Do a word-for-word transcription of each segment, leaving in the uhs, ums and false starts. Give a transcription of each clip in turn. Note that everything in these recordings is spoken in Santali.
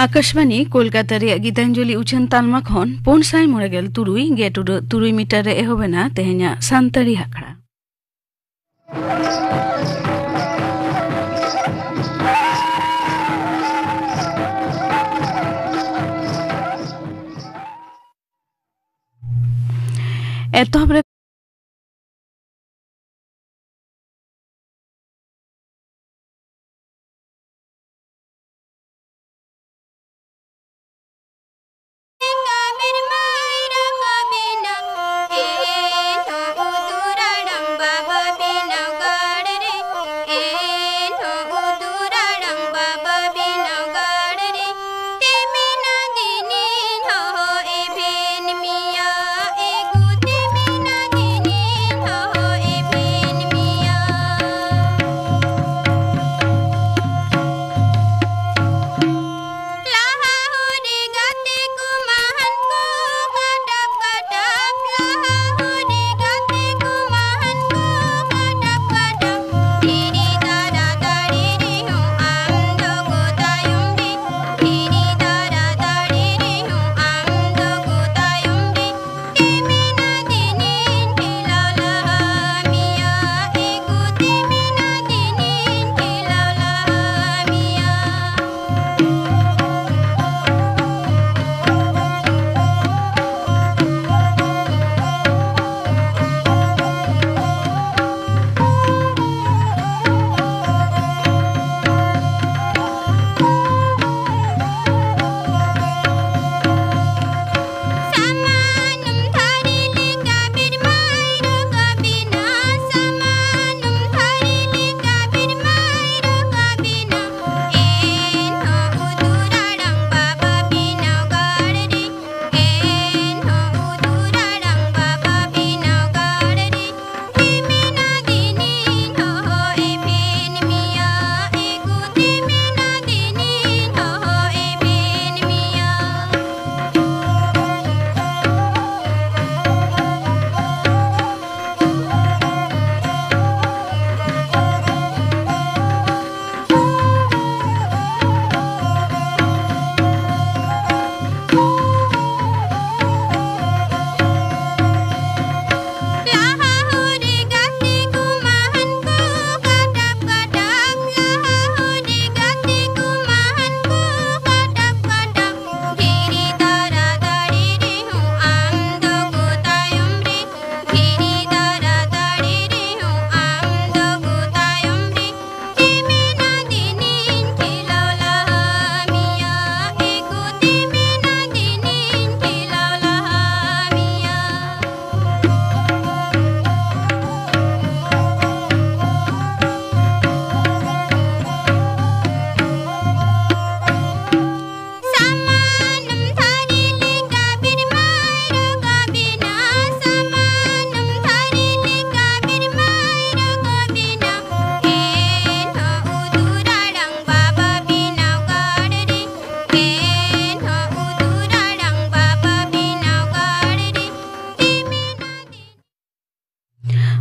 ᱟᱠᱟᱥᱵᱟᱱᱤ ᱠᱳᱞᱠᱟᱛᱟ ᱨᱮᱭᱟᱜ ᱜᱤᱛᱟᱧᱡᱚᱞᱤ ᱩᱪᱷᱟᱹᱱ ᱛᱟᱞᱢᱟ ᱠᱷᱚᱱ ᱯᱩᱱ ᱥᱟᱭ ᱢᱚᱬᱮ ᱜᱮᱞ ᱛᱩᱨᱩᱭ ᱜᱮᱴ ᱩᱰᱟᱹᱜ ᱛᱩᱨᱩᱭ ᱢᱤᱴᱟᱨ ᱨᱮ ᱮᱦᱚᱵ ᱮᱱᱟ ᱛᱮᱦᱮᱧᱟᱜ ᱥᱟᱱᱛᱟᱲᱤ ᱟᱠᱷᱲᱟ᱾ ᱮᱛᱚᱦᱚᱵ ᱨᱮ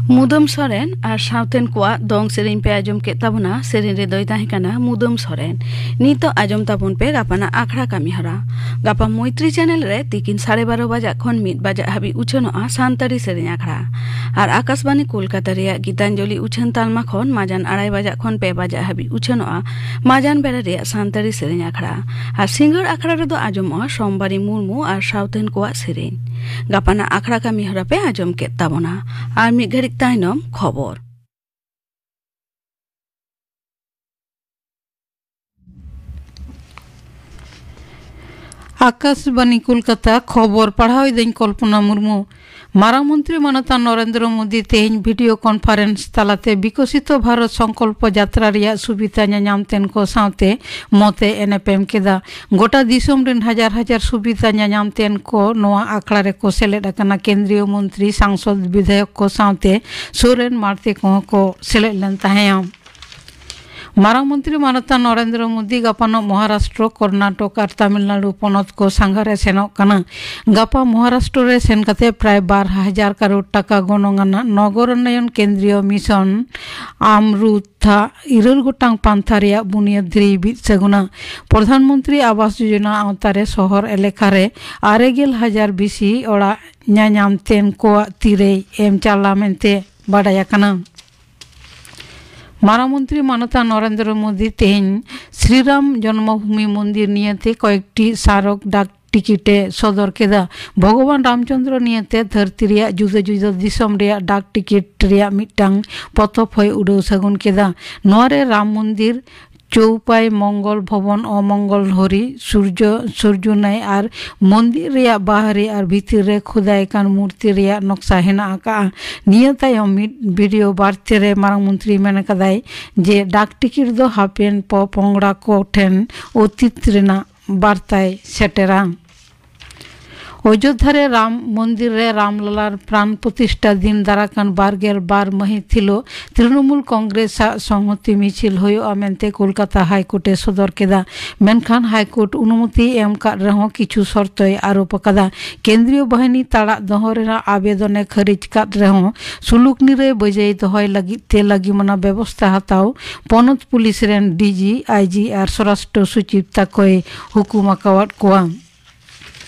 ᱢᱩᱫᱟᱹᱢ ᱥᱚᱨᱮᱱ ᱟᱨ ᱥᱟᱶᱛᱮᱱ ᱠᱚᱣᱟᱜ ᱫᱚᱝ ᱥᱮᱨᱮᱧ ᱯᱮ ᱟᱸᱡᱚᱢ ᱠᱮᱫ ᱛᱟᱵᱚᱱᱟ᱾ ᱥᱮᱨᱮᱧ ᱨᱮᱫᱚᱭ ᱛᱟᱦᱮᱸ ᱠᱟᱱᱟ ᱢᱩᱫᱟᱹᱢ ᱥᱚᱨᱮᱱ᱾ ᱱᱤᱛᱚᱜ ᱟᱸᱡᱚᱢ ᱛᱟᱵᱚᱱ ᱯᱮ ᱜᱟᱯᱟᱱᱟᱜ ᱟᱠᱷᱲᱟ ᱠᱟᱹᱢᱤ ᱦᱚᱨᱟ᱾ ᱜᱟᱯᱟ ᱢᱳᱭᱛᱨᱤ ᱪᱮᱱᱮᱞ ᱨᱮ ᱛᱤᱠᱤᱱ ᱥᱟᱲᱮ ᱵᱟᱨᱚ ᱵᱟᱡᱟᱜ ᱠᱷᱚᱱ ᱢᱤᱫ ᱵᱟᱡᱟᱜ ᱦᱟᱹᱵᱤᱡ ᱩᱪᱷᱟᱹᱱᱚᱜᱼᱟ ᱥᱟᱱᱛᱟᱲᱤ ᱥᱮᱨᱮᱧ ᱟᱠᱷᱲᱟ᱾ ᱟᱨ ᱟᱠᱟᱥᱵᱟᱱᱤ ᱠᱳᱞᱠᱟᱛᱟ ᱨᱮᱭᱟᱜ ᱜᱤᱛᱟᱧᱡᱚᱞᱤ ᱩᱪᱷᱟᱹᱱ ᱛᱟᱞᱢᱟ ᱠᱷᱚᱱ ᱢᱟᱡᱟᱱ ᱟᱲᱟᱭ ᱵᱟᱡᱟᱜ ᱠᱷᱚᱱ ᱯᱮ ᱵᱟᱡᱟᱜ ᱦᱟᱹᱵᱤᱡ ᱩᱪᱷᱟᱹᱱᱚᱜᱼᱟ ᱢᱟᱡᱟᱱ ᱵᱮᱲᱟ ᱨᱮᱭᱟᱜ ᱥᱟᱱᱛᱟᱲᱤ ᱥᱮᱨᱮᱧ ᱟᱠᱷᱲᱟ᱾ ᱟᱨ ᱥᱤᱸᱜᱟᱹᱲ ᱟᱠᱷᱲᱟ ᱨᱮᱫᱚ ᱟᱸᱡᱚᱢᱚᱜᱼᱟ ᱥᱳᱢᱵᱟᱨᱤ ᱢᱩᱨᱢᱩ ᱟᱨ ᱥᱟᱶᱛᱮᱱ ᱠᱚᱣᱟᱜ ᱥᱮᱨᱮᱧ᱾ ᱜᱟᱯᱟᱱᱟᱜ ᱟᱠᱷᱲᱟ ᱠᱟᱹᱢᱤ ᱦᱚᱨᱟ ᱯᱮ ᱟᱸᱡᱚᱢ ᱠᱮᱫ ᱛᱟᱵᱚᱱᱟ᱾ ᱟᱨ ᱢᱤᱫ ᱜᱷᱟᱹᱲᱤᱡ ᱛᱟᱭᱱᱚᱢ ᱠᱷᱚᱵᱚᱨ᱾ ᱟᱠᱟᱥᱵᱟᱱᱤ ᱠᱳᱞᱠᱟᱛᱟ, ᱠᱷᱚᱵᱚᱨ ᱯᱟᱲᱦᱟᱣ ᱮᱫᱟᱹᱧ ᱠᱚᱞᱯᱚᱱᱟ ᱢᱩᱨᱢᱩ᱾ ᱢᱟᱨᱟᱝ ᱢᱚᱱᱛᱨᱤ ᱢᱟᱱᱚᱛᱟᱱ ᱱᱚᱨᱮᱱᱫᱨᱚ ᱢᱳᱫᱤ ᱛᱮᱦᱮᱧ ᱵᱷᱤᱰᱤᱭᱳ ᱠᱚᱱᱯᱷᱟᱨᱮᱱᱥ ᱛᱟᱞᱟᱛᱮ ᱵᱤᱠᱚᱥᱤᱛᱚ ᱵᱷᱟᱨᱚᱛ ᱥᱚᱝᱠᱚᱞᱯᱚ ᱡᱟᱛᱨᱟ ᱨᱮᱭᱟᱜ ᱥᱩᱵᱤᱫᱷᱟ ᱧᱟᱧᱟᱢ ᱛᱮᱱ ᱠᱚ ᱥᱟᱶᱛᱮ ᱢᱚᱛᱮ ᱮᱱᱮᱯᱮᱢ ᱠᱮᱫᱟ᱾ ᱜᱚᱴᱟ ᱫᱤᱥᱚᱢ ᱨᱮᱱ ᱦᱟᱡᱟᱨ ᱦᱟᱡᱟᱨ ᱥᱩᱵᱤᱫᱷᱟ ᱧᱟᱧᱟᱢ ᱛᱮᱱ ᱠᱚ ᱱᱚᱣᱟ ᱟᱠᱷᱲᱟ ᱨᱮᱠᱚ ᱥᱮᱞᱮᱫ ᱟᱠᱟᱱᱟ᱾ ᱠᱮᱱᱫᱨᱤᱭᱚ ᱢᱚᱱᱛᱨᱤ, ᱥᱟᱝᱥᱚᱫ, ᱵᱤᱫᱷᱟᱭᱚᱠ ᱠᱚ ᱥᱟᱶᱛᱮ ᱥᱚᱨᱮᱱ ᱢᱟᱲᱛᱮ ᱠᱚᱦᱚᱸ ᱠᱚ ᱥᱮᱞᱮᱫ ᱞᱮᱱ ᱛᱟᱦᱮᱸᱫ᱾ ᱢᱟᱨᱟᱝ ᱢᱚᱱᱛᱨᱤ ᱢᱟᱱᱚᱛᱟᱱ ᱱᱚᱨᱮᱱᱫᱨᱚ ᱢᱳᱫᱤ ᱜᱟᱯᱟᱱᱚᱜ ᱢᱚᱦᱟᱨᱟᱥᱴᱨᱚ, ᱠᱚᱨᱱᱟᱴᱚᱠ ᱟᱨ ᱛᱟᱢᱤᱞᱱᱟᱲᱩ ᱯᱚᱱᱚᱛ ᱠᱚ ᱥᱟᱸᱜᱷᱟᱨ ᱮ ᱥᱮᱱᱚᱜ ᱠᱟᱱᱟ᱾ ᱜᱟᱯᱟ ᱢᱚᱦᱟᱨᱟᱥᱴᱨᱚ ᱨᱮ ᱥᱮᱱ ᱠᱟᱛᱮ ᱯᱨᱟᱭ ᱵᱟᱨ ᱦᱟᱡᱟᱨ ᱠᱟᱨᱳᱲ ᱴᱟᱠᱟ ᱜᱚᱱᱚᱝ ᱟᱱᱟᱜ ᱱᱚᱜᱚᱨᱚᱱᱱᱚᱭᱚᱱ ᱠᱮᱱᱫᱨᱤᱭᱚ ᱢᱤᱥᱚᱱ ᱟᱢᱨᱩᱛᱷᱟ ᱤᱨᱟᱹᱞ ᱜᱚᱴᱟᱝ ᱯᱟᱱᱛᱷᱟ ᱨᱮᱭᱟᱜ ᱵᱩᱱᱤᱭᱟᱹᱫ ᱫᱷᱤᱨᱤ ᱵᱤᱫ ᱥᱟᱹᱜᱩᱱᱟ᱾ ᱯᱨᱚᱫᱷᱟᱱ ᱢᱚᱱᱛᱨᱤ ᱟᱵᱟᱥ ᱡᱳᱡᱚᱱᱟ ᱟᱣᱛᱟ ᱨᱮ ᱥᱚᱦᱚᱨ ᱮᱞᱮᱠᱟ ᱨᱮ ᱟᱨᱮ ᱜᱮᱞ ᱦᱟᱡᱟᱨ ᱵᱮᱥᱤ ᱚᱲᱟᱜ ᱧᱟᱧᱟᱢ ᱛᱮᱱ ᱠᱚᱣᱟᱜ ᱛᱤᱨᱮᱭ ᱮᱢ ᱪᱟᱞᱟ ᱢᱮᱱᱛᱮ ᱵᱟᱰᱟᱭ ᱟᱠᱟᱱᱟ᱾ ᱢᱟᱨᱟᱝ ᱢᱚᱱᱛᱨᱤ ᱢᱟᱱᱚᱛᱟᱱ ᱱᱚᱨᱮᱱᱫᱨᱚ ᱢᱳᱫᱤ ᱛᱮᱦᱮᱧ ᱥᱨᱤᱨᱟᱢ ᱡᱚᱱᱢᱚᱵᱷᱩᱢᱤ ᱢᱚᱱᱫᱤᱨ ᱱᱤᱭᱟᱹᱛᱮ ᱠᱚᱭᱮᱠᱴᱤ ᱥᱟᱨᱚᱠ ᱰᱟᱠ ᱴᱤᱠᱤᱴ ᱮ ᱥᱚᱫᱚᱨ ᱠᱮᱫᱟ᱾ ᱵᱷᱚᱜᱚᱵᱟᱱ ᱨᱟᱢᱪᱚᱸᱫᱽᱨᱚ ᱱᱤᱭᱟᱹᱛᱮ ᱫᱷᱟᱹᱨᱛᱤ ᱨᱮᱭᱟᱜ ᱡᱩᱫᱟᱹ ᱡᱩᱫᱟᱹ ᱫᱤᱥᱚᱢ ᱨᱮᱭᱟᱜ ᱰᱟᱠ ᱴᱤᱠᱤᱴ ᱨᱮᱭᱟᱜ ᱢᱤᱫᱴᱟᱝ ᱯᱚᱛᱚᱵ ᱦᱚᱸᱭ ᱩᱰᱟᱹᱣ ᱥᱟᱹᱜᱩᱱ ᱠᱮᱫᱟ᱾ ᱱᱚᱣᱟ ᱨᱮ ᱨᱟᱢ ᱢᱚᱱᱫᱤᱨ, ᱪᱳᱣᱯᱟᱭ, ᱢᱚᱝᱜᱚᱞ ᱵᱷᱚᱵᱚᱱ, ᱚᱢᱚᱝᱜᱚᱞ ᱦᱚᱨᱤ, ᱥᱩᱨᱡᱚ, ᱥᱩᱨᱡᱩᱱᱟᱭ ᱟᱨ ᱢᱚᱱᱫᱤᱨ ᱨᱮᱭᱟᱜ ᱵᱟᱦᱨᱮ ᱟᱨ ᱵᱷᱤᱛᱤᱨ ᱨᱮ ᱠᱷᱩᱫᱟᱭ ᱟᱠᱟᱱ ᱢᱩᱨᱛᱤ ᱨᱮᱭᱟᱜ ᱱᱚᱠᱥᱟ ᱦᱮᱱᱟᱜ ᱟᱠᱟᱫᱼᱟ᱾ ᱱᱤᱭᱟᱹ ᱛᱟᱭᱚᱢ ᱢᱤᱫ ᱵᱷᱤᱰᱤᱭᱳ ᱵᱟᱨᱛᱮ ᱨᱮ ᱢᱟᱨᱟᱝ ᱢᱚᱱᱛᱨᱤ ᱢᱮᱱ ᱟᱠᱟᱫᱟᱭ ᱡᱮ ᱰᱟᱠ ᱴᱤᱠᱤᱴ ᱫᱚ ᱦᱟᱯᱮᱱ ᱯᱚ ᱯᱚᱝᱲᱟ ᱠᱚ ᱴᱷᱮᱱ ᱚᱛᱤᱛ ᱨᱮᱱᱟᱜ ᱵᱟᱨᱛᱟᱭ ᱥᱮᱴᱮᱨᱟ᱾ ᱚᱡᱳᱫᱽᱫᱷᱟ ᱨᱮ ᱨᱟᱢ ᱢᱚᱱᱫᱤᱨ ᱨᱮ ᱨᱟᱢᱞᱟᱞᱟᱨ ᱯᱨᱟᱱ ᱯᱨᱚᱛᱤᱥᱴᱷᱟ ᱫᱤᱱ ᱫᱟᱨᱟᱠᱟᱱ ᱵᱟᱨᱜᱮᱞ ᱵᱟᱨ ᱢᱟᱹᱦᱤᱛ ᱦᱤᱞᱳᱜ ᱛᱨᱤᱱᱚᱢᱩᱞ ᱠᱚᱝᱜᱨᱮᱥ ᱟᱜ ᱥᱚᱝᱦᱚᱛᱤ ᱢᱤᱪᱷᱤᱞ ᱦᱩᱭᱩᱜᱼᱟ ᱢᱮᱱᱛᱮ ᱠᱳᱞᱠᱟᱛᱟ ᱦᱟᱭᱠᱳᱨᱴ ᱮ ᱥᱚᱫᱚᱨ ᱠᱮᱫᱟ᱾ ᱢᱮᱱᱠᱷᱟᱱ ᱦᱟᱭᱠᱳᱨᱴ ᱚᱱᱩᱢᱚᱛᱤ ᱮᱢ ᱠᱟᱫ ᱨᱮᱦᱚᱸ ᱠᱤᱪᱷᱩ ᱥᱚᱨᱛᱚᱭ ᱟᱨᱳᱯ ᱟᱠᱟᱫᱟ᱾ ᱠᱮᱱᱫᱨᱤᱭᱚ ᱵᱟᱦᱤᱱᱤ ᱛᱟᱲᱟᱜ ᱫᱚᱦᱚ ᱨᱮᱱᱟᱜ ᱟᱵᱮᱫᱚᱱ ᱮ ᱠᱷᱟᱹᱨᱤᱡ ᱠᱟᱫ ᱨᱮᱦᱚᱸ ᱥᱩᱞᱩᱠ ᱱᱤᱨᱟᱹᱭ ᱵᱟᱹᱡᱟᱹᱭ ᱫᱚᱦᱚᱭ ᱞᱟᱹᱜᱤᱫ ᱛᱮ ᱞᱟᱹᱜᱤᱢᱟᱱᱟ ᱵᱮᱵᱚᱥᱛᱷᱟ ᱦᱟᱛᱟᱣ ᱯᱚᱱᱚᱛ ᱯᱩᱞᱤᱥ ᱨᱮᱱ ᱰᱤᱡᱤ, ᱟᱭᱡᱤ ᱟᱨ ᱥᱚᱨᱟᱥᱴᱨᱚ ᱥᱚᱪᱤᱵᱽ ᱛᱟᱠᱚᱭ ᱦᱩᱠᱩᱢ ᱟᱠᱟᱣᱟᱫ ᱠᱚᱣᱟ᱾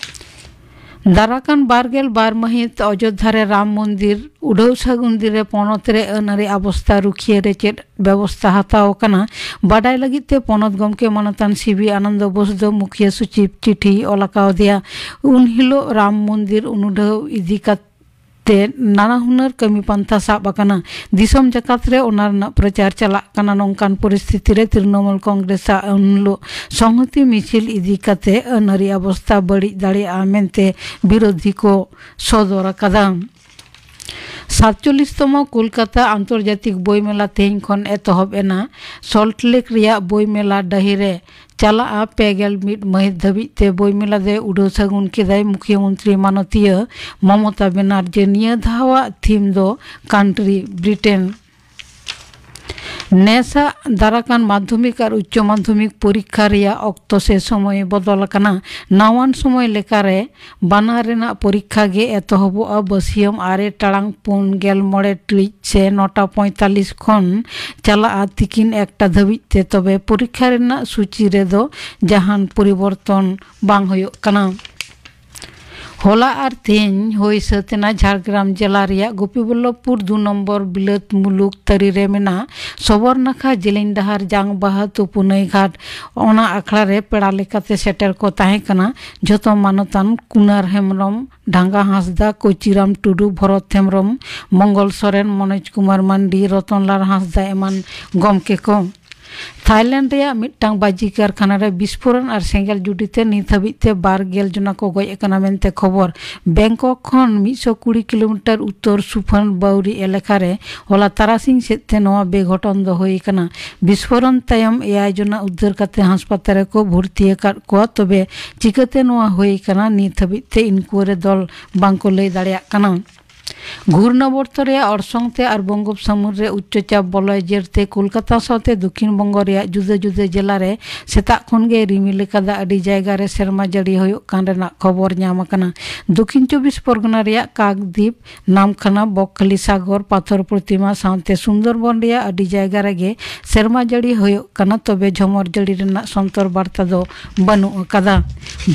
ᱫᱟᱨᱟᱠᱟᱱ ᱵᱟᱨᱜᱮᱞ ᱵᱟᱨ ᱢᱟᱹᱦᱤᱛ ᱚᱡᱳᱫᱽᱫᱷᱟ ᱨᱮ ᱨᱟᱢ ᱢᱚᱱᱫᱤᱨ ᱩᱰᱷᱟᱹᱣ ᱥᱟᱹᱜᱩᱱ ᱫᱤᱱ ᱨᱮ ᱯᱚᱱᱚᱛ ᱨᱮ ᱟᱹᱱ ᱟᱹᱨᱤ ᱟᱵᱚᱥᱛᱟ ᱨᱩᱠᱷᱤᱭᱟᱹ ᱨᱮ ᱪᱮᱫ ᱵᱮᱵᱚᱥᱛᱟ ᱦᱟᱛᱟᱣ ᱟᱠᱟᱱᱟ, ᱵᱟᱰᱟᱭ ᱞᱟᱹᱜᱤᱫ ᱛᱮ ᱯᱚᱱᱚᱛ ᱜᱚᱢᱠᱮ ᱢᱟᱱᱚᱛᱟᱱ ᱥᱤᱵᱤ ᱟᱱᱚᱱᱫᱚ ᱵᱳᱥ ᱫᱚ ᱢᱩᱠᱷᱤᱭᱟᱹ ᱥᱚᱪᱤᱵᱽ ᱪᱤᱴᱷᱤᱭ ᱚᱞ ᱟᱠᱟᱣᱫᱮᱭᱟ᱾ ᱩᱱ ᱦᱤᱞᱳᱜ ᱨᱟᱢ ᱢᱚᱱᱫᱤᱨ ᱩᱱᱩᱰᱷᱟᱹᱣ ᱤᱫᱤ ᱠᱟᱛᱮ ᱱᱟᱱᱟ ᱦᱩᱱᱟᱹᱨ ᱠᱟᱹᱢᱤ ᱯᱟᱱᱛᱷᱟ ᱥᱟᱵ ᱟᱠᱟᱱᱟ᱾ ᱫᱤᱥᱚᱢ ᱡᱟᱠᱟᱛ ᱨᱮ ᱚᱱᱟ ᱨᱮᱱᱟᱜ ᱯᱨᱚᱪᱟᱨ ᱪᱟᱞᱟᱜ ᱠᱟᱱᱟ᱾ ᱱᱚᱝᱠᱟᱱ ᱯᱚᱨᱤᱥᱛᱷᱤᱛᱤ ᱨᱮ ᱛᱨᱤᱱᱚᱢᱩᱞ ᱠᱚᱝᱜᱨᱮᱥ ᱟᱜ ᱩᱱ ᱦᱤᱞᱳᱜ ᱥᱚᱝᱦᱚᱛᱤ ᱢᱤᱪᱷᱤᱞ ᱤᱫᱤ ᱠᱟᱛᱮ ᱟᱹᱱ ᱟᱹᱨᱤ ᱟᱵᱚᱥᱛᱟ ᱵᱟᱹᱲᱤᱡ ᱫᱟᱲᱮᱭᱟᱜᱼᱟ ᱢᱮᱱᱛᱮ ᱵᱤᱨᱳᱫᱷᱤ ᱠᱚ ᱥᱚᱫᱚᱨ ᱟᱠᱟᱫᱟ᱾ ᱥᱟᱛᱪᱚᱞᱞᱤᱥ ᱛᱚᱢᱚ ᱠᱳᱞᱠᱟᱛᱟ ᱟᱱᱛᱚᱨᱡᱟᱛᱤᱠ ᱵᱳᱭ ᱢᱮᱞᱟ ᱛᱮᱦᱮᱧ ᱠᱷᱚᱱ ᱮᱛᱚᱦᱚᱵ ᱮᱱᱟ᱾ ᱥᱚᱞᱴ ᱞᱮᱠ ᱨᱮᱭᱟᱜ ᱵᱳᱭ ᱢᱮᱞᱟ ᱰᱟᱹᱦᱤ ᱨᱮ ᱪᱟᱞᱟᱜᱼᱟ᱾ ᱯᱮ ᱜᱮᱞ ᱢᱤᱫ ᱢᱟᱹᱦᱤᱛ ᱫᱷᱟᱹᱵᱤᱡ ᱛᱮ ᱵᱳᱭ ᱢᱮᱞᱟ ᱫᱚᱭ ᱩᱰᱷᱟᱹᱣ ᱥᱟᱹᱜᱩᱱ ᱠᱮᱫᱟᱭ ᱢᱩᱠᱷᱭᱟᱹ ᱢᱚᱱᱛᱨᱤ ᱢᱟᱱᱚᱛᱤᱭᱟᱹ ᱢᱚᱢᱚᱛᱟ ᱵᱮᱱᱟᱨᱡᱤ᱾ ᱱᱤᱭᱟᱹ ᱫᱷᱟᱣᱟᱜ ᱛᱷᱤᱢ ᱫᱚ ᱠᱟᱱᱴᱨᱤ ᱵᱨᱤᱴᱮᱱ᱾ ᱱᱮᱥᱟᱜ ᱫᱟᱨᱟᱠᱟᱱ ᱢᱟᱫᱽᱫᱷᱚᱢᱤᱠ ᱟᱨ ᱩᱪᱪᱚ ᱢᱟᱫᱽᱫᱷᱚᱢᱤᱠ ᱯᱚᱨᱤᱠᱠᱷᱟ ᱨᱮᱭᱟᱜ ᱚᱠᱛᱚ ᱥᱮ ᱥᱚᱢᱚᱭ ᱵᱚᱫᱚᱞ ᱟᱠᱟᱱᱟ᱾ ᱱᱟᱣᱟᱱ ᱥᱚᱢᱚᱭ ᱞᱮᱠᱟᱨᱮ ᱵᱟᱱᱟᱨ ᱨᱮᱱᱟᱜ ᱯᱚᱨᱤᱠᱠᱷᱟ ᱜᱮ ᱮᱛᱚᱦᱚᱵᱚᱜᱼᱟ ᱵᱟᱹᱥᱤᱭᱟᱹᱢ ᱟᱨᱮ ᱴᱟᱲᱟᱝ ᱯᱩᱱ ᱜᱮᱞ ᱢᱚᱬᱮ ᱴᱤᱲᱤᱡ ᱥᱮ ᱱᱚᱴᱟ ᱯᱚᱸᱭᱛᱟᱞᱞᱤᱥ ᱠᱷᱚᱱ ᱪᱟᱞᱟᱜᱼᱟ ᱛᱤᱠᱤᱱ ᱮᱠᱴᱟ ᱫᱷᱟᱹᱵᱤᱡ ᱛᱮ᱾ ᱛᱚᱵᱮ ᱯᱚᱨᱤᱠᱠᱷᱟ ᱨᱮᱱᱟᱜ ᱥᱩᱪᱤ ᱨᱮᱫᱚ ᱡᱟᱦᱟᱱ ᱯᱚᱨᱤᱵᱚᱨᱛᱚᱱ ᱵᱟᱝ ᱦᱩᱭᱩᱜ ᱠᱟᱱᱟ᱾ ᱦᱚᱞᱟ ᱟᱨ ᱛᱮᱦᱮᱧ ᱦᱩᱭ ᱥᱟᱹᱛ ᱮᱱᱟ ᱡᱷᱟᱲᱜᱨᱟᱢ ᱡᱮᱞᱟ ᱨᱮᱭᱟᱜ ᱜᱳᱯᱤᱵᱚᱞᱞᱚᱵᱷᱯᱩᱨ ᱫᱩ ᱱᱚᱢᱵᱚᱨ ᱵᱤᱞᱟᱹᱛ ᱢᱩᱞᱩᱠ ᱛᱟᱹᱨᱤ ᱨᱮ ᱢᱮᱱᱟᱜ ᱥᱚᱵᱚᱨᱱᱟᱠᱷᱟ ᱡᱮᱞᱮᱧ ᱰᱟᱦᱟᱨ ᱡᱟᱝ ᱵᱟᱦᱟ ᱛᱩᱯᱩᱱᱟᱹᱭ ᱜᱷᱟᱴ᱾ ᱚᱱᱟ ᱟᱠᱷᱲᱟ ᱨᱮ ᱯᱮᱲᱟ ᱞᱮᱠᱟᱛᱮ ᱥᱮᱴᱮᱨ ᱠᱚ ᱛᱟᱦᱮᱸ ᱠᱟᱱᱟ ᱡᱷᱚᱛᱚ ᱢᱟᱱᱚᱛᱟᱱ ᱠᱩᱱᱟᱨ ᱦᱮᱢᱵᱽᱨᱚᱢ, ᱰᱷᱟᱸᱜᱟ ᱦᱟᱸᱥᱫᱟ, ᱠᱳᱪᱤᱨᱟᱢ ᱴᱩᱰᱩ, ᱵᱷᱚᱨᱚᱛ ᱦᱮᱢᱵᱽᱨᱚᱢ, ᱢᱚᱝᱜᱚᱞ ᱥᱚᱨᱮᱱ, ᱢᱚᱱᱳᱡᱽ ᱠᱩᱢᱟᱨ ᱢᱟᱱᱰᱤ, ᱨᱚᱛᱚᱱᱞᱟᱞ ᱦᱟᱸᱥᱫᱟ ᱮᱢᱟᱱ ᱜᱚᱢᱠᱮ ᱠᱚ᱾ ᱛᱷᱟᱭᱞᱮᱱᱰ ᱨᱮᱭᱟᱜ ᱢᱤᱫᱴᱟᱝ ᱵᱟᱹᱡᱤ ᱠᱟᱨᱠᱷᱟᱱᱟ ᱨᱮ ᱵᱤᱥᱯᱷᱳᱨᱚᱱ ᱟᱨ ᱥᱮᱸᱜᱮᱞ ᱡᱩᱰᱤ ᱛᱮ ᱱᱤᱛ ᱦᱟᱹᱵᱤᱡ ᱛᱮ ᱵᱟᱨ ᱜᱮᱞ ᱡᱚᱱᱟ ᱠᱚ ᱜᱚᱡ ᱟᱠᱟᱱᱟ ᱢᱮᱱᱛᱮ ᱠᱷᱚᱵᱚᱨ᱾ ᱵᱮᱝᱠᱚᱠ ᱠᱷᱚᱱ ᱢᱤᱫ ᱥᱚ ᱠᱩᱲᱤ ᱠᱤᱞᱳᱢᱤᱴᱟᱨ ᱩᱛᱛᱚᱨ ᱥᱩᱯᱷᱚᱱ ᱵᱟᱣᱨᱤ ᱮᱞᱟᱠᱟ ᱨᱮ ᱦᱚᱞᱟ ᱛᱟᱨᱟᱥᱤᱧ ᱥᱮᱫ ᱛᱮ ᱱᱚᱣᱟ ᱵᱮᱜᱷᱚᱴᱚᱱ ᱫᱚ ᱦᱩᱭ ᱟᱠᱟᱱᱟ᱾ ᱵᱤᱥᱯᱷᱳᱨᱚᱱ ᱛᱟᱭᱚᱢ ᱮᱭᱟᱭ ᱡᱚᱱᱟ ᱩᱫᱽᱫᱟᱹᱨ ᱠᱟᱛᱮ ᱦᱟᱥᱯᱟᱛᱟᱞ ᱨᱮᱠᱚ ᱵᱷᱚᱨᱛᱤ ᱟᱠᱟᱫ ᱠᱚᱣᱟ, ᱛᱚᱵᱮ ᱪᱤᱠᱟᱹᱛᱮ ᱱᱚᱣᱟ ᱦᱩᱭ ᱟᱠᱟᱱᱟ, ᱱᱤᱛ ᱦᱟᱹᱵᱤᱡ ᱛᱮ ᱤᱱᱠᱩᱭᱟᱨᱤ ᱫᱚᱞ ᱵᱟᱝᱠᱚ ᱞᱟᱹᱭ ᱫᱟᱲᱮᱭᱟᱜ ᱠᱟᱱᱟ᱾ ᱜᱷᱩᱨᱱᱟᱵᱚᱨᱛᱚ ᱨᱮᱭᱟᱜ ᱚᱨᱥᱚᱝ ᱛᱮ ᱟᱨ ᱵᱚᱝᱜᱳᱯ ᱥᱟᱹᱢᱩᱫ ᱨᱮ ᱩᱪᱪᱚ ᱪᱟᱯ ᱵᱚᱞᱚᱭ ᱡᱮᱨ ᱛᱮ ᱠᱳᱞᱠᱟᱛᱟ ᱥᱟᱶᱛᱮ ᱫᱚᱠᱷᱤᱱ ᱵᱚᱝᱜᱚ ᱨᱮᱭᱟᱜ ᱡᱩᱫᱟᱹ ᱡᱩᱫᱟᱹ ᱡᱮᱞᱟ ᱨᱮ ᱥᱮᱛᱟᱜ ᱠᱷᱚᱱ ᱜᱮ ᱨᱤᱢᱤᱞ ᱟᱠᱟᱫᱟ᱾ ᱟᱹᱰᱤ ᱡᱟᱭᱜᱟ ᱨᱮ ᱥᱮᱨᱢᱟ ᱡᱟᱹᱲᱤ ᱦᱩᱭᱩᱜ ᱠᱟᱱ ᱨᱮᱱᱟᱜ ᱠᱷᱚᱵᱚᱨ ᱧᱟᱢ ᱟᱠᱟᱱᱟ᱾ ᱫᱚᱠᱷᱤᱱ ᱪᱚᱵᱵᱤᱥ ᱯᱚᱨᱜᱚᱱᱟ ᱨᱮᱭᱟᱜ ᱠᱟᱠᱫᱤᱯ, ᱱᱟᱢᱠᱷᱟᱱᱟ, ᱵᱚᱠᱠᱷᱟᱞᱤ ᱥᱟᱜᱚᱨ, ᱯᱟᱛᱷᱚᱨ ᱯᱨᱚᱛᱤᱢᱟ ᱥᱟᱶᱛᱮ ᱥᱩᱱᱫᱚᱨᱵᱚᱱ ᱨᱮᱭᱟᱜ ᱟᱹᱰᱤ ᱡᱟᱭᱜᱟ ᱨᱮᱜᱮ ᱥᱮᱨᱢᱟ ᱡᱟᱹᱲᱤ ᱦᱩᱭᱩᱜ ᱠᱟᱱᱟ, ᱛᱚᱵᱮ ᱡᱷᱚᱢᱚᱨ ᱡᱟᱹᱲᱤ ᱨᱮᱱᱟᱜ ᱥᱚᱱᱛᱚᱨ ᱵᱟᱨᱛᱟ ᱫᱚ ᱵᱟᱹᱱᱩᱜ ᱟᱠᱟᱫᱟ᱾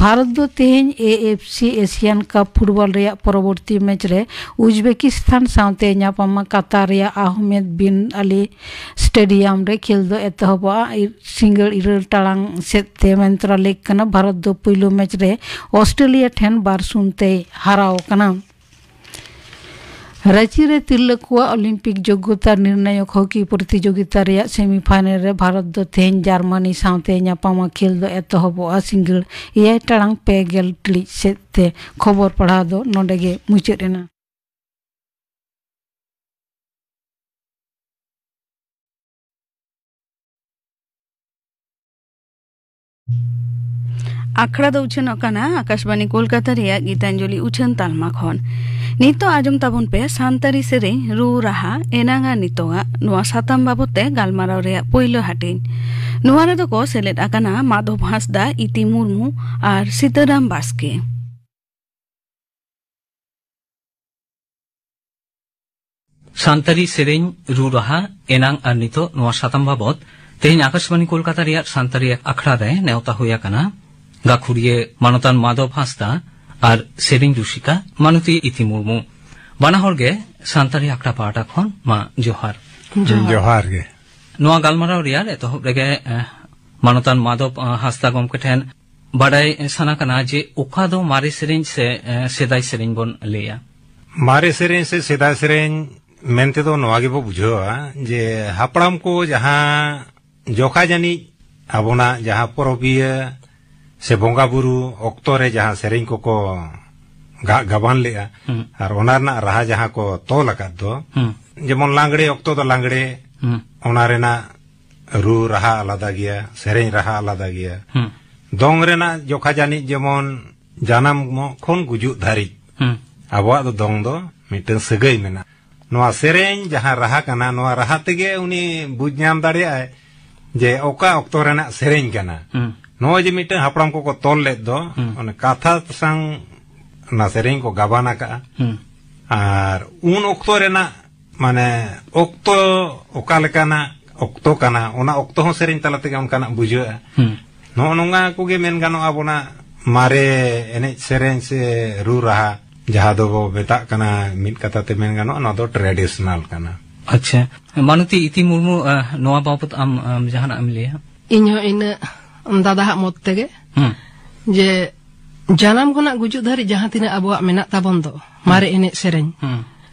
ᱵᱷᱟᱨᱚᱛ ᱫᱚ ᱛᱮᱦᱮᱧ ᱮ ᱮᱯᱷ ᱥᱤ ᱮᱥᱤᱭᱟᱱ ᱠᱟᱯ ᱯᱷᱩᱴᱵᱚᱞ ᱨᱮᱭᱟᱜ ᱯᱚᱨᱚᱵᱚᱨᱛᱤ ᱢᱮᱪ ᱨᱮ ᱩᱡᱵᱮᱠᱤᱥᱛᱟᱱ ᱥᱟᱶᱛᱮ ᱧᱟᱯᱟᱢᱟ᱾ ᱠᱟᱛᱟᱨ ᱨᱮᱭᱟᱜ ᱟᱦᱢᱮᱫ ᱵᱤᱱ ᱟᱞᱤ ᱥᱴᱮᱰᱤᱭᱟᱢ ᱨᱮ ᱠᱷᱮᱞ ᱫᱚ ᱮᱛᱚᱦᱚᱵᱚᱜᱼᱟ᱾ ᱤᱨ-, ᱥᱤᱸᱜᱟᱹᱲ ᱤᱨᱟᱹᱞ ᱴᱟᱲᱟᱝ ᱥᱮᱫ ᱛᱮ ᱢᱮᱱᱛᱨᱟ ᱞᱤᱜᱽ ᱠᱟᱱᱟ᱾ ᱵᱷᱟᱨᱚᱛ ᱫᱚ ᱯᱩᱭᱞᱩ ᱢᱮᱪ ᱨᱮ ᱚᱥᱴᱨᱮᱞᱤᱭᱟ ᱴᱷᱮᱱ ᱵᱟᱨ ᱥᱩᱱ ᱛᱮᱭ ᱦᱟᱨᱟᱣ ᱟᱠᱟᱱᱟ᱾ ᱨᱟᱸᱪᱤ ᱨᱮ ᱛᱤᱨᱞᱟᱹ ᱠᱚᱣᱟᱜ ᱚᱞᱤᱢᱯᱤᱠ ᱡᱳᱜᱽᱜᱚᱛᱟ ᱱᱤᱨᱱᱟᱭᱚᱠ ᱦᱚᱠᱤ ᱯᱨᱚᱛᱤᱡᱳᱜᱤᱛᱟ ᱨᱮᱭᱟᱜ ᱥᱮᱢᱤᱯᱷᱟᱭᱱᱮᱞ ᱨᱮ ᱵᱷᱟᱨᱚᱛ ᱫᱚ ᱛᱮᱦᱮᱧ ᱡᱟᱨᱢᱟᱱᱤ ᱥᱟᱶᱛᱮ ᱧᱟᱯᱟᱢᱟ᱾ ᱠᱷᱮᱞ ᱫᱚ ᱮᱛᱚᱦᱚᱵᱚᱜᱼᱟ ᱥᱤᱸᱜᱟᱹᱲ ᱮᱭᱟᱭ ᱴᱟᱲᱟᱝ ᱯᱮ ᱜᱮᱞ ᱴᱤᱲᱤᱡ ᱥᱮᱫ ᱛᱮ᱾ ᱠᱷᱚᱵᱚᱨ ᱯᱟᱲᱦᱟᱣ ᱫᱚ ᱱᱚᱰᱮ ᱜᱮ ᱢᱩᱪᱟᱹᱫ ᱮᱱᱟ᱾ ᱟᱠᱷᱲᱟ ᱫᱚ ᱩᱪᱷᱟᱹᱱᱚᱜ ᱠᱟᱱᱟ ᱟᱠᱟᱥᱵᱟᱱᱤ ᱠᱳᱞᱠᱟᱛᱟ ᱨᱮᱭᱟᱜ ᱜᱤᱛᱟᱧᱡᱚᱞᱤ ᱩᱪᱷᱟᱹᱱ ᱛᱟᱞᱢᱟ ᱠᱷᱚᱱ᱾ ᱱᱤᱛᱚᱜ ᱟᱸᱡᱚᱢ ᱛᱟᱵᱚᱱ ᱯᱮ ᱥᱟᱱᱛᱟᱲᱤ ᱥᱮᱨᱮᱧ ᱨᱩ ᱨᱟᱦᱟ ᱮᱱᱟᱝ ᱟᱨ ᱱᱤᱛᱚᱜᱟᱜ᱾ ᱱᱚᱣᱟ ᱥᱟᱛᱟᱢ ᱵᱟᱵᱚᱛ ᱛᱮ ᱜᱟᱞᱢᱟᱨᱟᱣ ᱨᱮᱭᱟᱜ ᱯᱳᱭᱞᱳ ᱦᱟᱹᱴᱤᱧ᱾ ᱱᱚᱣᱟ ᱨᱮᱫᱚ ᱠᱚ ᱥᱮᱞᱮᱫ ᱟᱠᱟᱱᱟ ᱢᱟᱫᱷᱚᱵ ᱦᱟᱸᱥᱫᱟ, ᱤᱛᱤ ᱢᱩᱨᱢᱩ ᱟᱨ ᱥᱤᱛᱟᱹᱨᱟᱢ ᱵᱟᱥᱠᱮ᱾ ᱥᱟᱱᱛᱟᱲᱤ ᱥᱮᱨᱮᱧ ᱨᱩ ᱨᱟᱦᱟ ᱮᱱᱟᱝ ᱟᱨ ᱱᱤᱛᱚᱜ, ᱱᱚᱣᱟ ᱥᱟᱛᱟᱢ ᱵᱟᱵᱚᱛ ᱛᱮᱦᱮᱧ ᱟᱠᱟᱥᱵᱟᱱᱤ ᱠᱳᱞᱠᱟᱛᱟ ᱨᱮᱭᱟᱜ ᱥᱟᱱᱛᱟᱲᱤ ᱟᱠᱷᱲᱟ ᱨᱮ ᱱᱮᱣᱛᱟ ᱦᱩᱭ ᱟᱠᱟᱱᱟ ᱜᱟᱹᱠᱷᱩᱲᱤᱭᱟᱹ ᱢᱟᱱᱚᱛᱟᱱ ᱢᱟᱫᱷᱚᱵ ᱦᱟᱸᱥᱫᱟ ᱟᱨ ᱥᱮᱨᱮᱧ ᱨᱩᱥᱤᱠᱟ ᱢᱟᱱᱚᱛᱤ ᱤᱛᱤ ᱢᱩᱨᱢᱩ᱾ ᱵᱟᱱᱟ ᱦᱚᱲ ᱜᱮ ᱥᱟᱱᱛᱟᱲᱤ ᱟᱠᱷᱲᱟ ᱯᱟᱦᱴᱟ ᱠᱷᱚᱱ ᱢᱟ ᱡᱚᱦᱟᱨ᱾ ᱡᱚᱦᱟᱨ᱾ ᱡᱚᱦᱟᱨ ᱜᱮ᱾ ᱱᱚᱣᱟ ᱜᱟᱞᱢᱟᱨᱟᱣ ᱨᱮᱭᱟᱜ ᱮᱛᱚᱦᱚᱵ ᱨᱮᱜᱮ, ᱮ, ᱢᱟᱱᱚᱛᱟᱱ ᱢᱟᱫᱷᱚᱵ, ᱮ, ᱦᱟᱸᱥᱫᱟ ᱜᱚᱢᱠᱮ ᱴᱷᱮᱱ ᱵᱟᱰᱟᱭ ᱥᱟᱱᱟ ᱠᱟᱱᱟ ᱡᱮ ᱚᱠᱟ ᱫᱚ ᱢᱟᱨᱮ ᱥᱮᱨᱮᱧ ᱥᱮ, ᱮ, ᱥᱮᱫᱟᱭ ᱥᱮᱨᱮᱧ ᱵᱚᱱ ᱞᱟᱹᱭᱟ? ᱢᱟᱨᱮ ᱥᱮᱨᱮᱧ ᱥᱮ ᱥᱮᱫᱟᱭ ᱥᱮᱨᱮᱧ ᱢᱮᱱᱛᱮ ᱫᱚ ᱱᱚᱣᱟ ᱜᱮᱵᱚ ᱵᱩᱡᱷᱟᱹᱣᱟ ᱡᱮ ᱦᱟᱯᱲᱟᱢ ᱠᱚ ᱡᱟᱦᱟᱸ ᱡᱚᱠᱷᱟ ᱡᱟᱹᱱᱤᱡ ᱟᱵᱚᱱᱟᱜ ᱡᱟᱦᱟᱸ ᱯᱚᱨᱚᱵᱤᱭᱟᱹ ᱥᱮ ᱵᱚᱸᱜᱟ ᱵᱩᱨᱩ ᱚᱠᱛᱚ ᱨᱮ ᱡᱟᱦᱟᱸ ᱥᱮᱨᱮᱧ ᱠᱚᱠᱚ ᱜᱟᱜ ᱜᱟᱵᱟᱱ ᱞᱮᱜᱼᱟ, ᱦᱩᱸ᱾ ᱟᱨ ᱚᱱᱟ ᱨᱮᱱᱟᱜ ᱨᱟᱦᱟ ᱡᱟᱦᱟᱸ ᱠᱚ ᱛᱚᱞ ᱟᱠᱟᱫ ᱫᱚ, ᱦᱩᱸ᱾ ᱡᱮᱢᱚᱱ ᱞᱟᱜᱽᱲᱮ ᱚᱠᱛᱚ ᱫᱚ ᱞᱟᱜᱽᱲᱮ, ᱦᱩᱸ᱾ ᱚᱱᱟ ᱨᱮᱱᱟᱜ ᱨᱩ ᱨᱟᱦᱟ ᱟᱞᱟᱫᱟ ᱜᱮᱭᱟ, ᱥᱮᱨᱮᱧ ᱨᱟᱦᱟ ᱟᱞᱟᱫᱟ ᱜᱮᱭᱟ᱾ ᱦᱩᱸ᱾ ᱫᱚᱝ ᱨᱮᱱᱟᱜ ᱡᱚᱠᱷᱟ ᱡᱟᱹᱱᱤᱡ ᱡᱮᱢᱚᱱ ᱡᱟᱱᱟᱢᱚᱜ ᱠᱷᱚᱱ ᱜᱩᱡᱩᱜ ᱫᱷᱟᱹᱨᱤᱡ ᱦᱩᱸ᱾ ᱟᱵᱚᱣᱟᱜ ᱫᱚ ᱫᱚᱝ ᱫᱚ ᱢᱤᱫᱴᱟᱝ ᱥᱟᱹᱜᱟᱹᱭ ᱢᱮᱱᱟᱜᱼᱟ᱾ ᱱᱚᱣᱟ ᱥᱮᱨᱮᱧ ᱡᱟᱦᱟᱸ ᱨᱟᱦᱟ ᱠᱟᱱᱟ, ᱱᱚᱣᱟ ᱨᱟᱦᱟ ᱛᱮᱜᱮ ᱩᱱᱤ ᱵᱩᱡᱽ ᱧᱟᱢ ᱫᱟᱲᱮᱭᱟᱜᱼᱟᱭ ᱡᱮ ᱚᱠᱟ ᱚᱠᱛᱚ ᱨᱮᱱᱟᱜ ᱥᱮᱨᱮᱧ ᱠᱟᱱᱟ᱾ ᱦᱩᱸ᱾ ᱱᱚᱜᱼᱚᱭ ᱡᱮ ᱢᱤᱫᱴᱟᱝ ᱦᱟᱯᱲᱟᱢ ᱠᱚᱠᱚ ᱛᱚᱞ ᱞᱮᱫ ᱫᱚ, ᱦᱩᱸ᱾ ᱚᱱᱟ ᱠᱟᱛᱷᱟ ᱥᱟᱝ ᱚᱱᱟ ᱥᱮᱨᱮᱧ ᱠᱚ ᱜᱟᱵᱟᱱ ᱟᱠᱟᱜᱼᱟ᱾ ᱦᱩᱸ᱾ ᱟᱨ ᱩᱱ ᱚᱠᱛᱚ ᱨᱮᱱᱟᱜ, ᱢᱟᱱᱮ, ᱚᱠᱛᱚ ᱚᱠᱟ ᱞᱮᱠᱟᱱᱟᱜ ᱚᱠᱛᱚ ᱠᱟᱱᱟ, ᱚᱱᱟ ᱚᱠᱛᱚ ᱦᱚᱸ ᱥᱮᱨᱮᱧ ᱛᱟᱞᱟ ᱛᱮᱜᱮ ᱚᱱᱠᱟᱱᱟᱜ ᱵᱩᱡᱷᱟᱹᱜᱼᱟ᱾ ᱦᱩᱸ᱾ ᱱᱚᱜᱼᱚ ᱱᱚᱣᱟ ᱠᱚᱜᱮ ᱢᱮᱱ ᱜᱟᱱᱚᱜᱼᱟ, ᱟᱵᱚᱱᱟᱜ ᱢᱟᱨᱮ ᱮᱱᱮᱡ ᱥᱮᱨᱮᱧ ᱥᱮ ᱨᱩ ᱨᱟᱦᱟ, ᱡᱟᱦᱟᱸ ᱫᱚᱵᱚ ᱢᱮᱛᱟᱜ ᱠᱟᱱᱟ, ᱢᱤᱫ ᱠᱟᱛᱷᱟ ᱛᱮ ᱢᱮᱱ ᱜᱟᱱᱚᱜᱼᱟ, ᱱᱚᱣᱟ ᱫᱚ traditional ᱠᱟᱱᱟ᱾ ᱟᱪᱪᱷᱟ, ᱢᱟᱱᱚᱛᱤ ᱤᱛᱤ ᱢᱩᱨᱢᱩ, ᱟᱦ, ᱱᱚᱣᱟ ᱵᱟᱵᱚᱛ ᱟᱢ, ᱟᱢ ᱡᱟᱦᱟᱱᱟᱜ ᱮᱢ ᱞᱟᱹᱭᱟ? ᱤᱧ ᱦᱚᱸ ᱤᱱᱟᱹᱜ ᱫᱟᱫᱟᱦᱟᱜ ᱢᱚᱛ ᱛᱮᱜᱮ, ᱦᱩᱸ᱾ ᱡᱮ ᱡᱟᱱᱟᱢ ᱠᱷᱚᱱᱟᱜ ᱜᱩᱡᱩᱜ ᱫᱷᱟᱹᱨᱤᱡ ᱡᱟᱦᱟᱸ ᱛᱤᱱᱟᱹᱜ ᱟᱵᱚᱣᱟᱜ ᱢᱮᱱᱟᱜ ᱛᱟᱵᱚᱱ ᱫᱚ, ᱢᱟᱨᱮ ᱮᱱᱮᱡ ᱥᱮᱨᱮᱧ, ᱦᱩᱸ᱾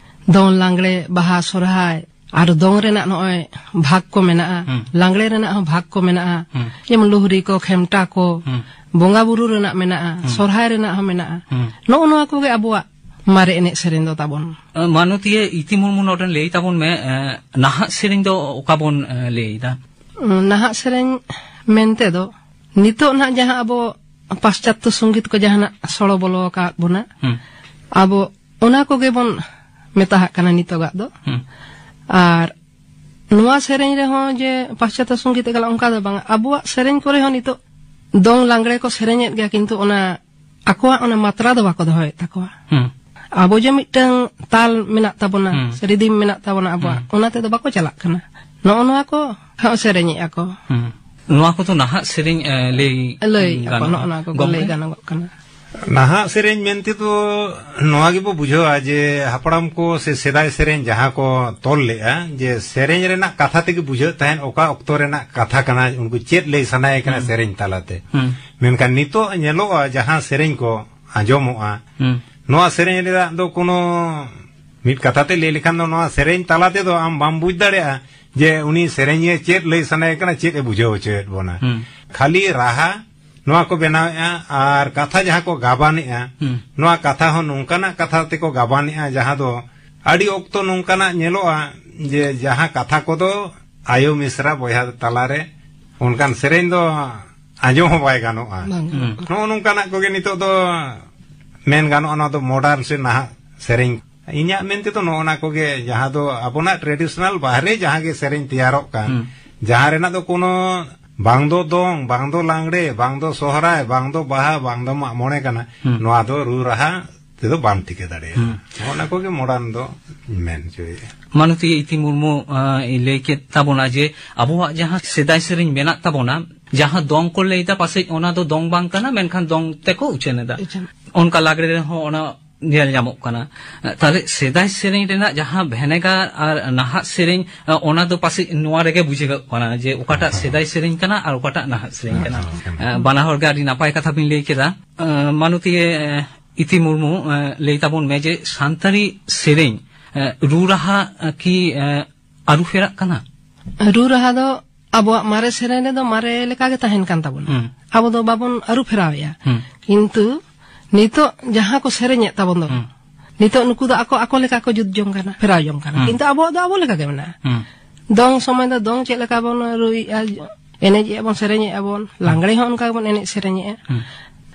ᱫᱚᱝ, ᱞᱟᱜᱽᱲᱮ, ᱵᱟᱦᱟ, ᱥᱚᱨᱦᱟᱭ, ᱟᱨ ᱫᱚᱝ ᱨᱮᱱᱟᱜ ᱱᱚᱜᱼᱚᱭ ᱵᱷᱟᱜᱽ ᱠᱚ ᱢᱮᱱᱟᱜᱼᱟ, ᱦᱩᱸ᱾ ᱞᱟᱜᱽᱲᱮ ᱨᱮᱱᱟᱜ ᱦᱚᱸ ᱵᱷᱟᱜᱽ ᱠᱚ ᱢᱮᱱᱟᱜᱼᱟ, ᱦᱩᱸ᱾ ᱡᱮᱢᱚᱱ ᱞᱩᱦᱨᱤ ᱠᱚ, ᱠᱷᱮᱢᱴᱟ ᱠᱚ, ᱦᱩᱸ᱾ ᱵᱚᱸᱜᱟ ᱵᱩᱨᱩ ᱨᱮᱱᱟᱜ ᱢᱮᱱᱟᱜᱼᱟ, ᱦᱩᱸ᱾ ᱥᱚᱨᱦᱟᱭ ᱨᱮᱱᱟᱜ ᱦᱚᱸ ᱢᱮᱱᱟᱜᱼᱟ᱾ ᱦᱩᱸ᱾ ᱱᱚᱜᱼᱚ ᱱᱚᱣᱟ ᱠᱚᱜᱮ ᱟᱵᱚᱣᱟᱜ ᱢᱟᱨᱮ ᱮᱱᱮᱡ ᱥᱮᱨᱮᱧ ᱫᱚ ᱛᱟᱵᱚᱱ᱾ ᱟᱸ, ᱢᱟᱱᱚᱛᱤᱭᱟᱹ ᱤᱛᱤ ᱢᱩᱨᱢᱩ, ᱱᱚᱰᱮ ᱞᱟᱹᱭ ᱛᱟᱵᱚᱱ ᱢᱮ, ᱟᱸ, ᱱᱟᱦᱟᱜ ᱥᱮᱨᱮᱧ ᱫᱚ ᱚᱠᱟ ᱵᱚᱱ, ᱟᱸ, ᱞᱟᱹᱭ ᱮᱫᱟ? ᱩᱸ, ᱱᱟᱦᱟᱜ ᱥᱮᱨᱮᱧ ᱢᱮᱱᱛᱮ ᱫᱚ ᱱᱤᱛᱚᱜ ᱱᱟᱦᱟᱜ ᱡᱟᱦᱟᱸ ᱟᱵᱚ ᱯᱟᱥᱪᱟᱛᱛᱚ ᱥᱚᱝᱜᱤᱛ ᱠᱚ ᱡᱟᱦᱟᱱᱟᱜ ᱥᱚᱲᱚ ᱵᱚᱞᱚ ᱟᱠᱟᱫ ᱵᱚᱱᱟ, ᱦᱩᱸ᱾ ᱟᱵᱚ ᱚᱱᱟ ᱠᱚᱜᱮ ᱵᱚᱱ ᱢᱮᱛᱟᱦᱟᱜ ᱠᱟᱱᱟ ᱱᱤᱛᱚᱜᱟᱜ ᱫᱚ᱾ ᱦᱩᱸ᱾ ᱟᱨ ᱱᱚᱣᱟ ᱥᱮᱨᱮᱧ ᱨᱮᱦᱚᱸ ᱡᱮ ᱯᱟᱥᱪᱟᱛᱛᱚ ᱥᱚᱝᱜᱤᱛ ᱮᱠᱟᱞ ᱚᱱᱠᱟ ᱫᱚ ᱵᱟᱝ, ᱟᱵᱚᱣᱟᱜ ᱥᱮᱨᱮᱧ ᱠᱚᱨᱮ ᱦᱚᱸ ᱱᱤᱛᱚᱜ ᱫᱚᱝ ᱞᱟᱜᱽᱲᱮ ᱠᱚ ᱥᱮᱨᱮᱧᱮᱫ ᱜᱮᱭᱟ, ᱠᱤᱱᱛᱩ ᱚᱱᱟ ᱟᱠᱚᱣᱟᱜ ᱚᱱᱟ ᱢᱟᱛᱨᱟ ᱫᱚ ᱵᱟᱠᱚ ᱫᱚᱦᱚᱭᱮᱫ ᱛᱟᱠᱚᱣᱟ᱾ ᱦᱩᱸ᱾ ᱟᱵᱚ ᱡᱮ ᱢᱤᱫᱴᱟᱝ ᱛᱟᱞ ᱢᱮᱱᱟᱜ ᱛᱟᱵᱚᱱᱟ, ᱦᱩᱸ᱾ ᱥᱮ ᱨᱤᱫᱤᱢ ᱢᱮᱱᱟᱜ ᱛᱟᱵᱚᱱᱟ ᱟᱵᱚᱣᱟᱜ, ᱦᱩᱸ᱾ ᱚᱱᱟ ᱛᱮᱫᱚ ᱵᱟᱠᱚ ᱪᱟᱞᱟᱜ ᱠᱟᱱᱟ᱾ ᱱᱚᱜᱼᱚ ᱱᱚᱣᱟ ᱠᱚ ᱦᱚᱸ ᱥᱮᱨᱮᱧᱮᱫᱼᱟ ᱠᱚ᱾ ᱦᱩᱸ᱾ ᱱᱚᱣᱟ ᱠᱚᱫᱚ ᱱᱟᱦᱟᱜ ᱥᱮᱨᱮᱧ, ᱮ, ᱞᱟᱹᱭ ᱞᱟᱹᱭ ᱟᱠᱚ, ᱜᱟᱱᱚᱜᱼᱟ? ᱱᱚᱜᱼᱚ ᱱᱚᱣᱟ ᱠᱚ ᱜᱚᱢᱠᱮ? ᱞᱟᱹᱭ ᱜᱟᱱᱚᱜᱚᱜ ᱠᱟᱱᱟ᱾ ᱱᱟᱦᱟᱜ ᱥᱮᱨᱮᱧ ᱢᱮᱱᱛᱮ ᱫᱚ ᱱᱚᱣᱟ ᱜᱮᱵᱚ ᱵᱩᱡᱷᱟᱹᱣᱟ ᱡᱮ ᱦᱟᱯᱲᱟᱢ ᱠᱚ ᱥᱮ ᱥᱮᱫᱟᱭ ᱥᱮᱨᱮᱧ ᱡᱟᱦᱟᱸ ᱠᱚ ᱛᱚᱞ ᱞᱮᱜᱼᱟ, ᱡᱮ ᱥᱮᱨᱮᱧ ᱨᱮᱱᱟᱜ ᱠᱟᱛᱷᱟ ᱛᱮᱜᱮ ᱵᱩᱡᱷᱟᱹᱜ ᱛᱟᱦᱮᱸᱫ ᱚᱠᱟ ᱚᱠᱛᱚ ᱨᱮᱱᱟᱜ ᱠᱟᱛᱷᱟ ᱠᱟᱱᱟ, ᱩᱱᱠᱩ ᱪᱮᱫ ᱞᱟᱹᱭ ᱥᱟᱱᱟᱭᱮ ᱠᱟᱱᱟ ᱦᱩᱸ᱾ ᱥᱮᱨᱮᱧ ᱛᱟᱞᱟᱛᱮ᱾ ᱦᱩᱸ᱾ ᱢᱮᱱᱠᱷᱟᱱ ᱱᱤᱛᱚᱜ ᱧᱮᱞᱚᱜᱼᱟ ᱡᱟᱦᱟᱸ ᱥᱮᱨᱮᱧ ᱠᱚ ᱟᱸᱡᱚᱢᱚᱜᱼᱟ, ᱦᱩᱸ᱾ ᱱᱚᱣᱟ ᱥᱮᱨᱮᱧ ᱨᱮᱱᱟᱜ ᱫᱚ ᱠᱳᱱᱳ, ᱢᱤᱫ ᱠᱟᱛᱷᱟ ᱛᱮ ᱞᱟᱹᱭ ᱞᱮᱠᱷᱟᱱ ᱫᱚ ᱱᱚᱣᱟ ᱥᱮᱨᱮᱧ ᱛᱟᱞᱟ ᱛᱮᱫᱚ ᱟᱢ ᱵᱟᱢ ᱵᱩᱡᱽ ᱫᱟᱲᱮᱭᱟᱜᱼᱟ ᱡᱮ ᱩᱱᱤ ᱥᱮᱨᱮᱧᱤᱭᱟᱹ ᱪᱮᱫ ᱞᱟᱹᱭ ᱥᱟᱱᱟᱭᱮ ᱠᱟᱱᱟ, ᱪᱮᱫ ᱮ ᱵᱩᱡᱷᱟᱹᱣ ᱦᱚᱪᱚᱭᱮᱫ ᱵᱚᱱᱟ᱾ ᱦᱩᱸ᱾ ᱠᱷᱟᱹᱞᱤ ᱨᱟᱦᱟ ᱱᱚᱣᱟ ᱠᱚ ᱵᱮᱱᱟᱣᱮᱫᱼᱟ ᱟᱨ ᱠᱟᱛᱷᱟ ᱡᱟᱦᱟᱸ ᱠᱚ ᱜᱟᱵᱟᱱᱮᱫᱼᱟ, ᱦᱩᱸ᱾ ᱱᱚᱣᱟ ᱠᱟᱛᱷᱟ ᱦᱚᱸ ᱱᱚᱝᱠᱟᱱᱟᱜ ᱠᱟᱛᱷᱟ ᱛᱮᱠᱚ ᱜᱟᱵᱟᱱᱮᱫᱼᱟ ᱡᱟᱦᱟᱸ ᱫᱚ ᱟᱹᱰᱤ ᱚᱠᱛᱚ ᱱᱚᱝᱠᱟᱱᱟᱜ ᱧᱮᱞᱚᱜᱼᱟ ᱡᱮ ᱡᱟᱦᱟᱸ ᱠᱟᱛᱷᱟ ᱠᱚᱫᱚ ᱟᱭᱳ ᱢᱤᱥᱨᱟ ᱵᱚᱭᱦᱟ ᱛᱟᱞᱟᱨᱮ ᱚᱱᱠᱟᱱ ᱥᱮᱨᱮᱧ ᱫᱚ ᱟᱸᱡᱚᱢ ᱦᱚᱸ ᱵᱟᱭ ᱜᱟᱱᱚᱜᱼᱟ᱾ ᱵᱟᱝ ᱜᱟᱱᱚᱜᱼᱟ᱾ ᱦᱩᱸ᱾ ᱱᱚᱜᱼᱚ ᱱᱚᱝᱠᱟᱱᱟᱜ ᱠᱚᱜᱮ ᱱᱤᱛᱚᱜ ᱫᱚ ᱢᱮᱱ ᱜᱟᱱᱚᱜᱼᱟ, ᱱᱚᱣᱟ ᱫᱚ ᱢᱚᱰᱟᱨᱱ ᱥᱮ ᱱᱟᱦᱟᱜ ᱥᱮᱨᱮᱧ᱾ ᱤᱧᱟᱹᱜ ᱢᱮᱱ ᱛᱮᱫᱚ ᱱᱚᱜᱼᱚ ᱱᱟ ᱠᱚᱜᱮ, ᱡᱟᱦᱟᱸ ᱫᱚ ᱟᱵᱚᱱᱟᱜ ᱴᱨᱮᱰᱤᱥᱚᱱᱟᱞ ᱵᱟᱦᱨᱮ ᱡᱟᱦᱟᱸ ᱜᱮ ᱥᱮᱨᱮᱧ ᱛᱮᱭᱟᱨᱚᱜ ᱠᱟᱱ, ᱦᱩᱸ᱾ ᱡᱟᱦᱟᱸ ᱨᱮᱱᱟᱜ ᱫᱚ ᱠᱳᱱᱳ ᱵᱟᱝ ᱫᱚ ᱫᱚᱝ, ᱵᱟᱝ ᱫᱚ ᱞᱟᱜᱽᱲᱮ, ᱵᱟᱝ ᱫᱚ ᱥᱚᱦᱨᱟᱭ, ᱵᱟᱝ ᱫᱚ ᱵᱟᱦᱟ, ᱵᱟᱝ ᱫᱚ ᱢᱟᱜ ᱢᱚᱬᱮ ᱠᱟᱱᱟ, ᱦᱩᱸ᱾ ᱱᱚᱣᱟ ᱫᱚ ᱨᱩ ᱨᱟᱦᱟ ᱛᱮᱫᱚ ᱵᱟᱢ ᱴᱷᱤᱠᱟᱹ ᱫᱟᱲᱮᱭᱟᱜᱼᱟ᱾ ᱦᱩᱸ᱾ ᱱᱚᱜᱼᱚ ᱱᱟ ᱠᱚᱜᱮ ᱢᱚᱰᱟᱨᱱ ᱫᱚ ᱢᱮᱱ ᱦᱚᱪᱚᱭᱮᱫᱼᱟ᱾ ᱢᱟᱱᱚᱛᱤᱭᱟᱹ ᱤᱛᱤ ᱢᱩᱨᱢᱩ, ᱟᱸ, ᱞᱟᱹᱭ ᱠᱮᱫ ᱛᱟᱵᱚᱱᱟ ᱡᱮ ᱟᱵᱚᱣᱟᱜ ᱡᱟᱦᱟᱸ ᱥᱮᱫᱟᱭ ᱥᱮᱨᱮᱧ ᱢᱮᱱᱟᱜ ᱛᱟᱵᱚᱱᱟ, ᱡᱟᱦᱟᱸ ᱫᱚᱝ ᱠᱚ ᱞᱟᱹᱭᱫᱟ, ᱯᱟᱥᱮᱡ ᱚᱱᱟ ᱫᱚ ᱫᱚᱝ ᱵᱟᱝ ᱠᱟᱱᱟ, ᱢᱮᱱᱠᱷᱟᱱ ᱫᱚᱝ ᱛᱮᱠᱚ ᱩᱪᱷᱟᱹᱱ ᱮᱫᱟ᱾ ᱩᱪᱷᱟᱹᱱ᱾ ᱚᱱᱠᱟ ᱞᱟᱜᱽᱲᱮ ᱨᱮᱦᱚᱸ ᱚᱱᱟ ᱧᱮᱞ ᱧᱟᱢᱚᱜ ᱠᱟᱱᱟ᱾ ᱛᱟᱦᱞᱮ ᱥᱮᱫᱟᱭ ᱥᱮᱨᱮᱧ ᱨᱮᱱᱟᱜ ᱡᱟᱦᱟᱸ ᱵᱷᱮᱱᱮᱜᱟᱨ ᱟᱨ ᱱᱟᱦᱟᱜ ᱥᱮᱨᱮᱧ, ᱚᱱᱟ ᱫᱚ ᱯᱟᱥᱮᱡ ᱱᱚᱣᱟ ᱨᱮᱜᱮ ᱵᱩᱡᱷᱟᱹᱜᱚᱜ ᱠᱟᱱᱟ ᱡᱮ ᱚᱠᱟᱴᱟᱜ ᱥᱮᱫᱟᱭ ᱥᱮᱨᱮᱧ ᱠᱟᱱᱟ ᱟᱨ ᱚᱠᱟᱴᱟᱜ ᱱᱟᱦᱟᱜ ᱥᱮᱨᱮᱧ ᱠᱟᱱᱟ᱾ ᱦᱮᱸ, ᱦᱮᱸ᱾ ᱵᱟᱱᱟ ᱦᱚᱲ ᱜᱮ ᱟᱹᱰᱤ ᱱᱟᱯᱟᱭ ᱠᱟᱛᱷᱟ ᱵᱤᱱ ᱞᱟᱹᱭ ᱠᱮᱫᱟ᱾ ᱢᱟᱱᱚᱛᱤᱭᱟᱹ ᱤᱛᱤ ᱢᱩᱨᱢᱩ, ᱞᱟᱹᱭ ᱛᱟᱵᱚᱱ ᱢᱮ ᱡᱮ ᱥᱟᱱᱛᱟᱲᱤ ᱥᱮᱨᱮᱧ, ᱨᱩ ᱨᱟᱦᱟ ᱠᱤ ᱟᱹᱨᱩ ᱯᱷᱮᱨᱟᱜ ᱠᱟᱱᱟ? ᱨᱩ ᱨᱟᱦᱟ ᱫᱚ ᱟᱵᱚᱣᱟᱜ ᱢᱟᱨᱮ ᱥᱮᱨᱮᱧ ᱨᱮᱫᱚ ᱢᱟᱨᱮ ᱞᱮᱠᱟ ᱜᱮ ᱛᱟᱦᱮᱱ ᱠᱟᱱ ᱛᱟᱵᱚᱱᱟ᱾ ᱦᱩᱸ᱾ ᱟᱵᱚ ᱫᱚ ᱵᱟᱵᱚᱱ ᱟᱹᱨᱩ ᱯᱷᱮᱨᱟᱣᱮᱜᱼᱟ᱾ ᱦᱩᱸ᱾ ᱠᱤᱱᱛᱩ ᱱᱤᱛᱚᱜ ᱡᱟᱦᱟᱸ ᱠᱚ ᱥᱮᱨᱮᱧᱮᱫ ᱛᱟᱵᱚᱱ ᱫᱚ, ᱦᱩᱸ᱾ ᱱᱤᱛᱚᱜ ᱱᱩᱠᱩ ᱫᱚ ᱟᱠᱚ, ᱟᱠᱚ ᱞᱮᱠᱟ ᱠᱚ ᱡᱩᱛ ᱡᱚᱝ ᱠᱟᱱᱟ, ᱯᱷᱮᱨᱟᱣ ᱡᱚᱝ ᱠᱟᱱᱟ᱾ ᱦᱩᱸ᱾ ᱠᱤᱱᱛᱩ ᱟᱵᱚᱣᱟᱜ ᱫᱚ ᱟᱵᱚ ᱞᱮᱠᱟ ᱜᱮ ᱢᱮᱱᱟᱜᱼᱟ᱾ ᱦᱩᱸ᱾ ᱫᱚᱝ ᱥᱚᱢᱚᱭ ᱫᱚ ᱫᱚᱝ ᱪᱮᱫ ᱞᱮᱠᱟ ᱵᱚᱱ ᱨᱩᱭᱮᱜᱼᱟ, ᱮᱱᱮᱡᱮᱜᱼᱟ ᱵᱚᱱ, ᱥᱮᱨᱮᱧᱮᱜᱼᱟ ᱵᱚᱱ, ᱞᱟᱜᱽᱲᱮ ᱦᱚᱸ ᱚᱱᱠᱟ ᱜᱮᱵᱚᱱ ᱮᱱᱮᱡ ᱥᱮᱨᱮᱧᱮᱜᱼᱟ᱾ ᱦᱩᱸ᱾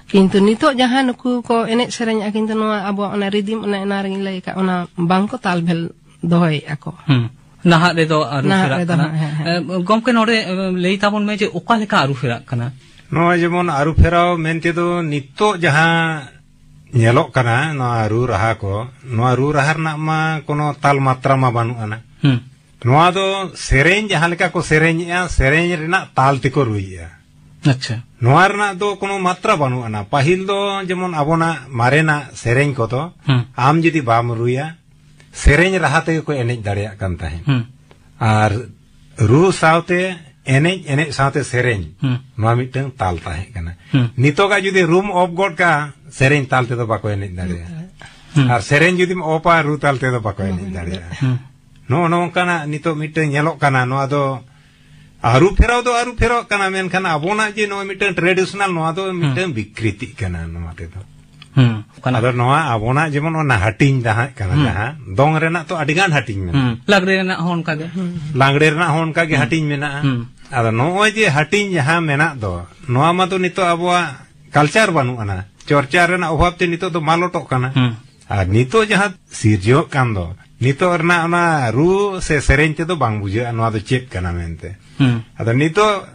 ᱠᱤᱱᱛᱩ ᱱᱤᱛᱚᱜ ᱡᱟᱦᱟᱸ ᱱᱩᱠᱩ ᱠᱚ ᱮᱱᱮᱡ ᱥᱮᱨᱮᱧᱮᱜᱼᱟ, ᱠᱤᱱᱛᱩ ᱱᱚᱣᱟ ᱟᱵᱚᱣᱟᱜ ᱚᱱᱟ ᱨᱤᱫᱤᱢ, ᱚᱱᱟ, ᱚᱱᱟ ᱨᱮᱜᱤᱧ ᱞᱟᱹᱭ ᱟᱠᱟᱫ, ᱚᱱᱟ ᱵᱟᱝ ᱠᱚ ᱛᱟᱞ ᱵᱷᱮᱞ ᱫᱚᱦᱚᱭᱮᱫᱼᱟ ᱠᱚ᱾ ᱦᱩᱸ᱾ ᱱᱟᱦᱟᱜ ᱨᱮᱫᱚ ᱟᱹᱨᱩ ᱱᱟᱦᱟᱜ ᱯᱷᱮᱨᱟᱜ ᱨᱮᱫᱚ, ᱠᱟᱱᱟ᱾ ᱦᱮᱸ, ᱦᱮᱸ, ᱦᱮᱸ᱾ ᱮ, ᱜᱚᱢᱠᱮ, ᱱᱚᱰᱮ, ᱮ, ᱞᱟᱹᱭ ᱛᱟᱵᱚᱱ ᱢᱮ ᱡᱮ ᱚᱠᱟ ᱞᱮᱠᱟ ᱟᱹᱨᱩ ᱯᱷᱮᱨᱟᱜ ᱠᱟᱱᱟ? ᱱᱚᱜᱼᱚᱭ ᱡᱮᱢᱚᱱ ᱟᱹᱨᱩ ᱯᱷᱮᱨᱟᱣ ᱢᱮᱱ ᱛᱮᱫᱚ ᱱᱤᱛᱚᱜ ᱡᱟᱦᱟᱸ ᱧᱮᱞᱚᱜ ᱠᱟᱱᱟ, ᱱᱚᱣᱟ ᱨᱩ ᱨᱟᱦᱟ ᱠᱚ, ᱱᱚᱣᱟ ᱨᱩ ᱨᱟᱦᱟ ᱨᱮᱱᱟᱜ ᱢᱟ ᱠᱳᱱᱳ ᱛᱟᱞ ᱢᱟᱛᱨᱟ ᱢᱟ ᱵᱟᱹᱱᱩᱜ ᱟᱱᱟ᱾ ᱦᱩᱸ᱾ ᱱᱚᱣᱟ ᱫᱚ ᱥᱮᱨᱮᱧ ᱡᱟᱦᱟᱸ ᱞᱮᱠᱟ ᱠᱚ ᱥᱮᱨᱮᱧᱮᱜᱼᱟ, ᱥᱮᱨᱮᱧ ᱨᱮᱱᱟᱜ ᱛᱟᱞ ᱛᱮᱠᱚ ᱨᱩᱭᱮᱜᱼᱟ᱾ ᱟᱪᱪᱷᱟ᱾ ᱱᱚᱣᱟ ᱨᱮᱱᱟᱜ ᱫᱚ ᱠᱳᱱᱳ ᱢᱟᱛᱨᱟ ᱵᱟᱹᱱᱩᱜ ᱟᱱᱟ᱾ ᱯᱟᱹᱦᱤᱞ ᱫᱚ ᱡᱮᱢᱚᱱ ᱟᱵᱚᱱᱟᱜ ᱢᱟᱨᱮᱱᱟᱜ ᱥᱮᱨᱮᱧ ᱠᱚᱫᱚ ᱦᱩᱸ᱾ ᱟᱢ ᱡᱩᱫᱤ ᱵᱟᱢ ᱨᱩᱭᱟ, ᱥᱮᱨᱮᱧ ᱨᱟᱦᱟ ᱛᱮᱜᱮ ᱠᱚ ᱮᱱᱮᱡ ᱫᱟᱲᱮᱭᱟᱜ ᱠᱟᱱ ᱛᱟᱦᱮᱸᱫ᱾ ᱦᱩᱸ᱾ ᱟᱨ ᱨᱩ ᱥᱟᱶᱛᱮ ᱮᱱᱮᱡ, ᱮᱱᱮᱡ ᱥᱟᱶᱛᱮ ᱥᱮᱨᱮᱧ, ᱦᱩᱸ᱾ ᱱᱚᱣᱟ ᱢᱤᱫᱴᱟᱝ ᱛᱟᱞ ᱛᱟᱦᱮᱸ ᱠᱟᱱᱟ᱾ ᱦᱩᱸ᱾ ᱱᱤᱛᱚᱜᱟᱜ ᱡᱩᱫᱤ ᱨᱩᱢ ᱚᱯᱷ ᱜᱚᱫ ᱠᱟᱜᱼᱟ, ᱥᱮᱨᱮᱧ ᱛᱟᱞ ᱛᱮᱫᱚ ᱵᱟᱠᱚ ᱮᱱᱮᱡ ᱫᱟᱲᱮᱭᱟᱜᱼᱟ᱾ ᱦᱩᱸ᱾ ᱟᱨ ᱥᱮᱨᱮᱧ ᱡᱩᱫᱤᱢ ᱚᱯᱷᱟ, ᱨᱩ ᱛᱟᱞ ᱛᱮᱫᱚ ᱵᱟᱠᱚ ᱮᱱᱮᱡ ᱫᱟᱲᱮᱭᱟᱜᱼᱟ᱾ ᱦᱩᱸ᱾ ᱱᱚᱜᱼᱚ ᱱᱚᱝᱠᱟᱱᱟᱜ ᱱᱤᱛᱚᱜ ᱢᱤᱫᱴᱟᱝ ᱧᱮᱞᱚᱜ ᱠᱟᱱᱟ᱾ ᱱᱚᱣᱟ ᱫᱚ ᱟᱹᱨᱩ ᱯᱷᱮᱨᱟᱣ ᱫᱚ ᱟᱹᱨᱩ ᱯᱷᱮᱨᱟᱣ ᱠᱟᱱᱟ, ᱢᱮᱱᱠᱷᱟᱱ ᱟᱵᱚᱱᱟᱜ ᱡᱮ ᱱᱚᱜᱼᱚᱭ ᱢᱤᱫᱴᱟᱝ traditional, ᱱᱚᱣᱟ ᱫᱚ ᱦᱩᱸ᱾ ᱢᱤᱫᱴᱟᱝ ᱵᱤᱠᱨᱤᱛᱤᱜ ᱠᱟᱱᱟ ᱱᱚᱣᱟ ᱛᱮᱫᱚ᱾ ᱦᱩᱸ, ᱠᱟᱱᱟ᱾ ᱟᱫᱚ ᱱᱚᱣᱟ ᱟᱵᱚᱱᱟᱜ ᱡᱮᱢᱚᱱ ᱚᱱᱟ ᱦᱟᱹᱴᱤᱧ ᱡᱟᱦᱟᱸ ᱠᱟᱱᱟ, ᱦᱩᱸ᱾ ᱡᱟᱦᱟᱸ ᱫᱚᱝ ᱨᱮᱱᱟᱜ ᱛᱚ ᱟᱹᱰᱤ ᱜᱟᱱ ᱦᱟᱹᱴᱤᱧ ᱢᱮᱱᱟᱜᱼᱟ᱾ ᱦᱩᱸ, ᱞᱟᱜᱽᱲᱮ ᱨᱮᱱᱟᱜ ᱦᱚᱸ ᱚᱱᱠᱟ ᱜᱮ᱾ ᱞᱟᱜᱽᱲᱮ ᱨᱮᱱᱟᱜ ᱦᱚᱸ ᱚᱱᱠᱟ ᱜᱮ ᱦᱩᱸ᱾ ᱦᱟᱹᱴᱤᱧ ᱢᱮᱱᱟᱜᱼᱟ᱾ ᱦᱩᱸ᱾ ᱟᱫᱚ ᱱᱚᱜᱼᱚᱭ ᱡᱮ ᱦᱟᱹᱴᱤᱧ ᱡᱟᱦᱟᱸ ᱢᱮᱱᱟᱜ ᱫᱚ, ᱱᱚᱣᱟ ᱢᱟᱛᱚ ᱱᱤᱛᱚᱜ ᱟᱵᱚᱣᱟᱜ culture ᱵᱟᱹᱱᱩᱜ ᱟᱱᱟ, ᱪᱚᱨᱪᱟ ᱨᱮᱱᱟᱜ ᱚᱵᱷᱟᱵ ᱛᱮ ᱱᱤᱛᱚᱜ ᱫᱚ ᱢᱟᱞᱚᱴᱚᱜ ᱠᱟᱱᱟ᱾ ᱦᱩᱸ᱾ ᱟᱨ ᱱᱤᱛᱚᱜ ᱡᱟᱦᱟᱸ ᱥᱤᱨᱡᱟᱹᱣᱚᱜ ᱠᱟᱱ ᱫᱚ, ᱱᱤᱛᱚᱜ ᱨᱮᱱᱟᱜ ᱚᱱᱟ ᱨᱩ ᱥᱮ ᱥᱮᱨᱮᱧ ᱛᱮᱫᱚ ᱵᱟᱝ ᱵᱩᱡᱷᱟᱹᱜᱼᱟ ᱱᱚᱣᱟ ᱫᱚ ᱪᱮᱫ ᱠᱟᱱᱟ ᱢᱮᱱᱛᱮ᱾ ᱦᱩᱸ᱾ ᱟᱫᱚ ᱱᱤᱛᱚᱜ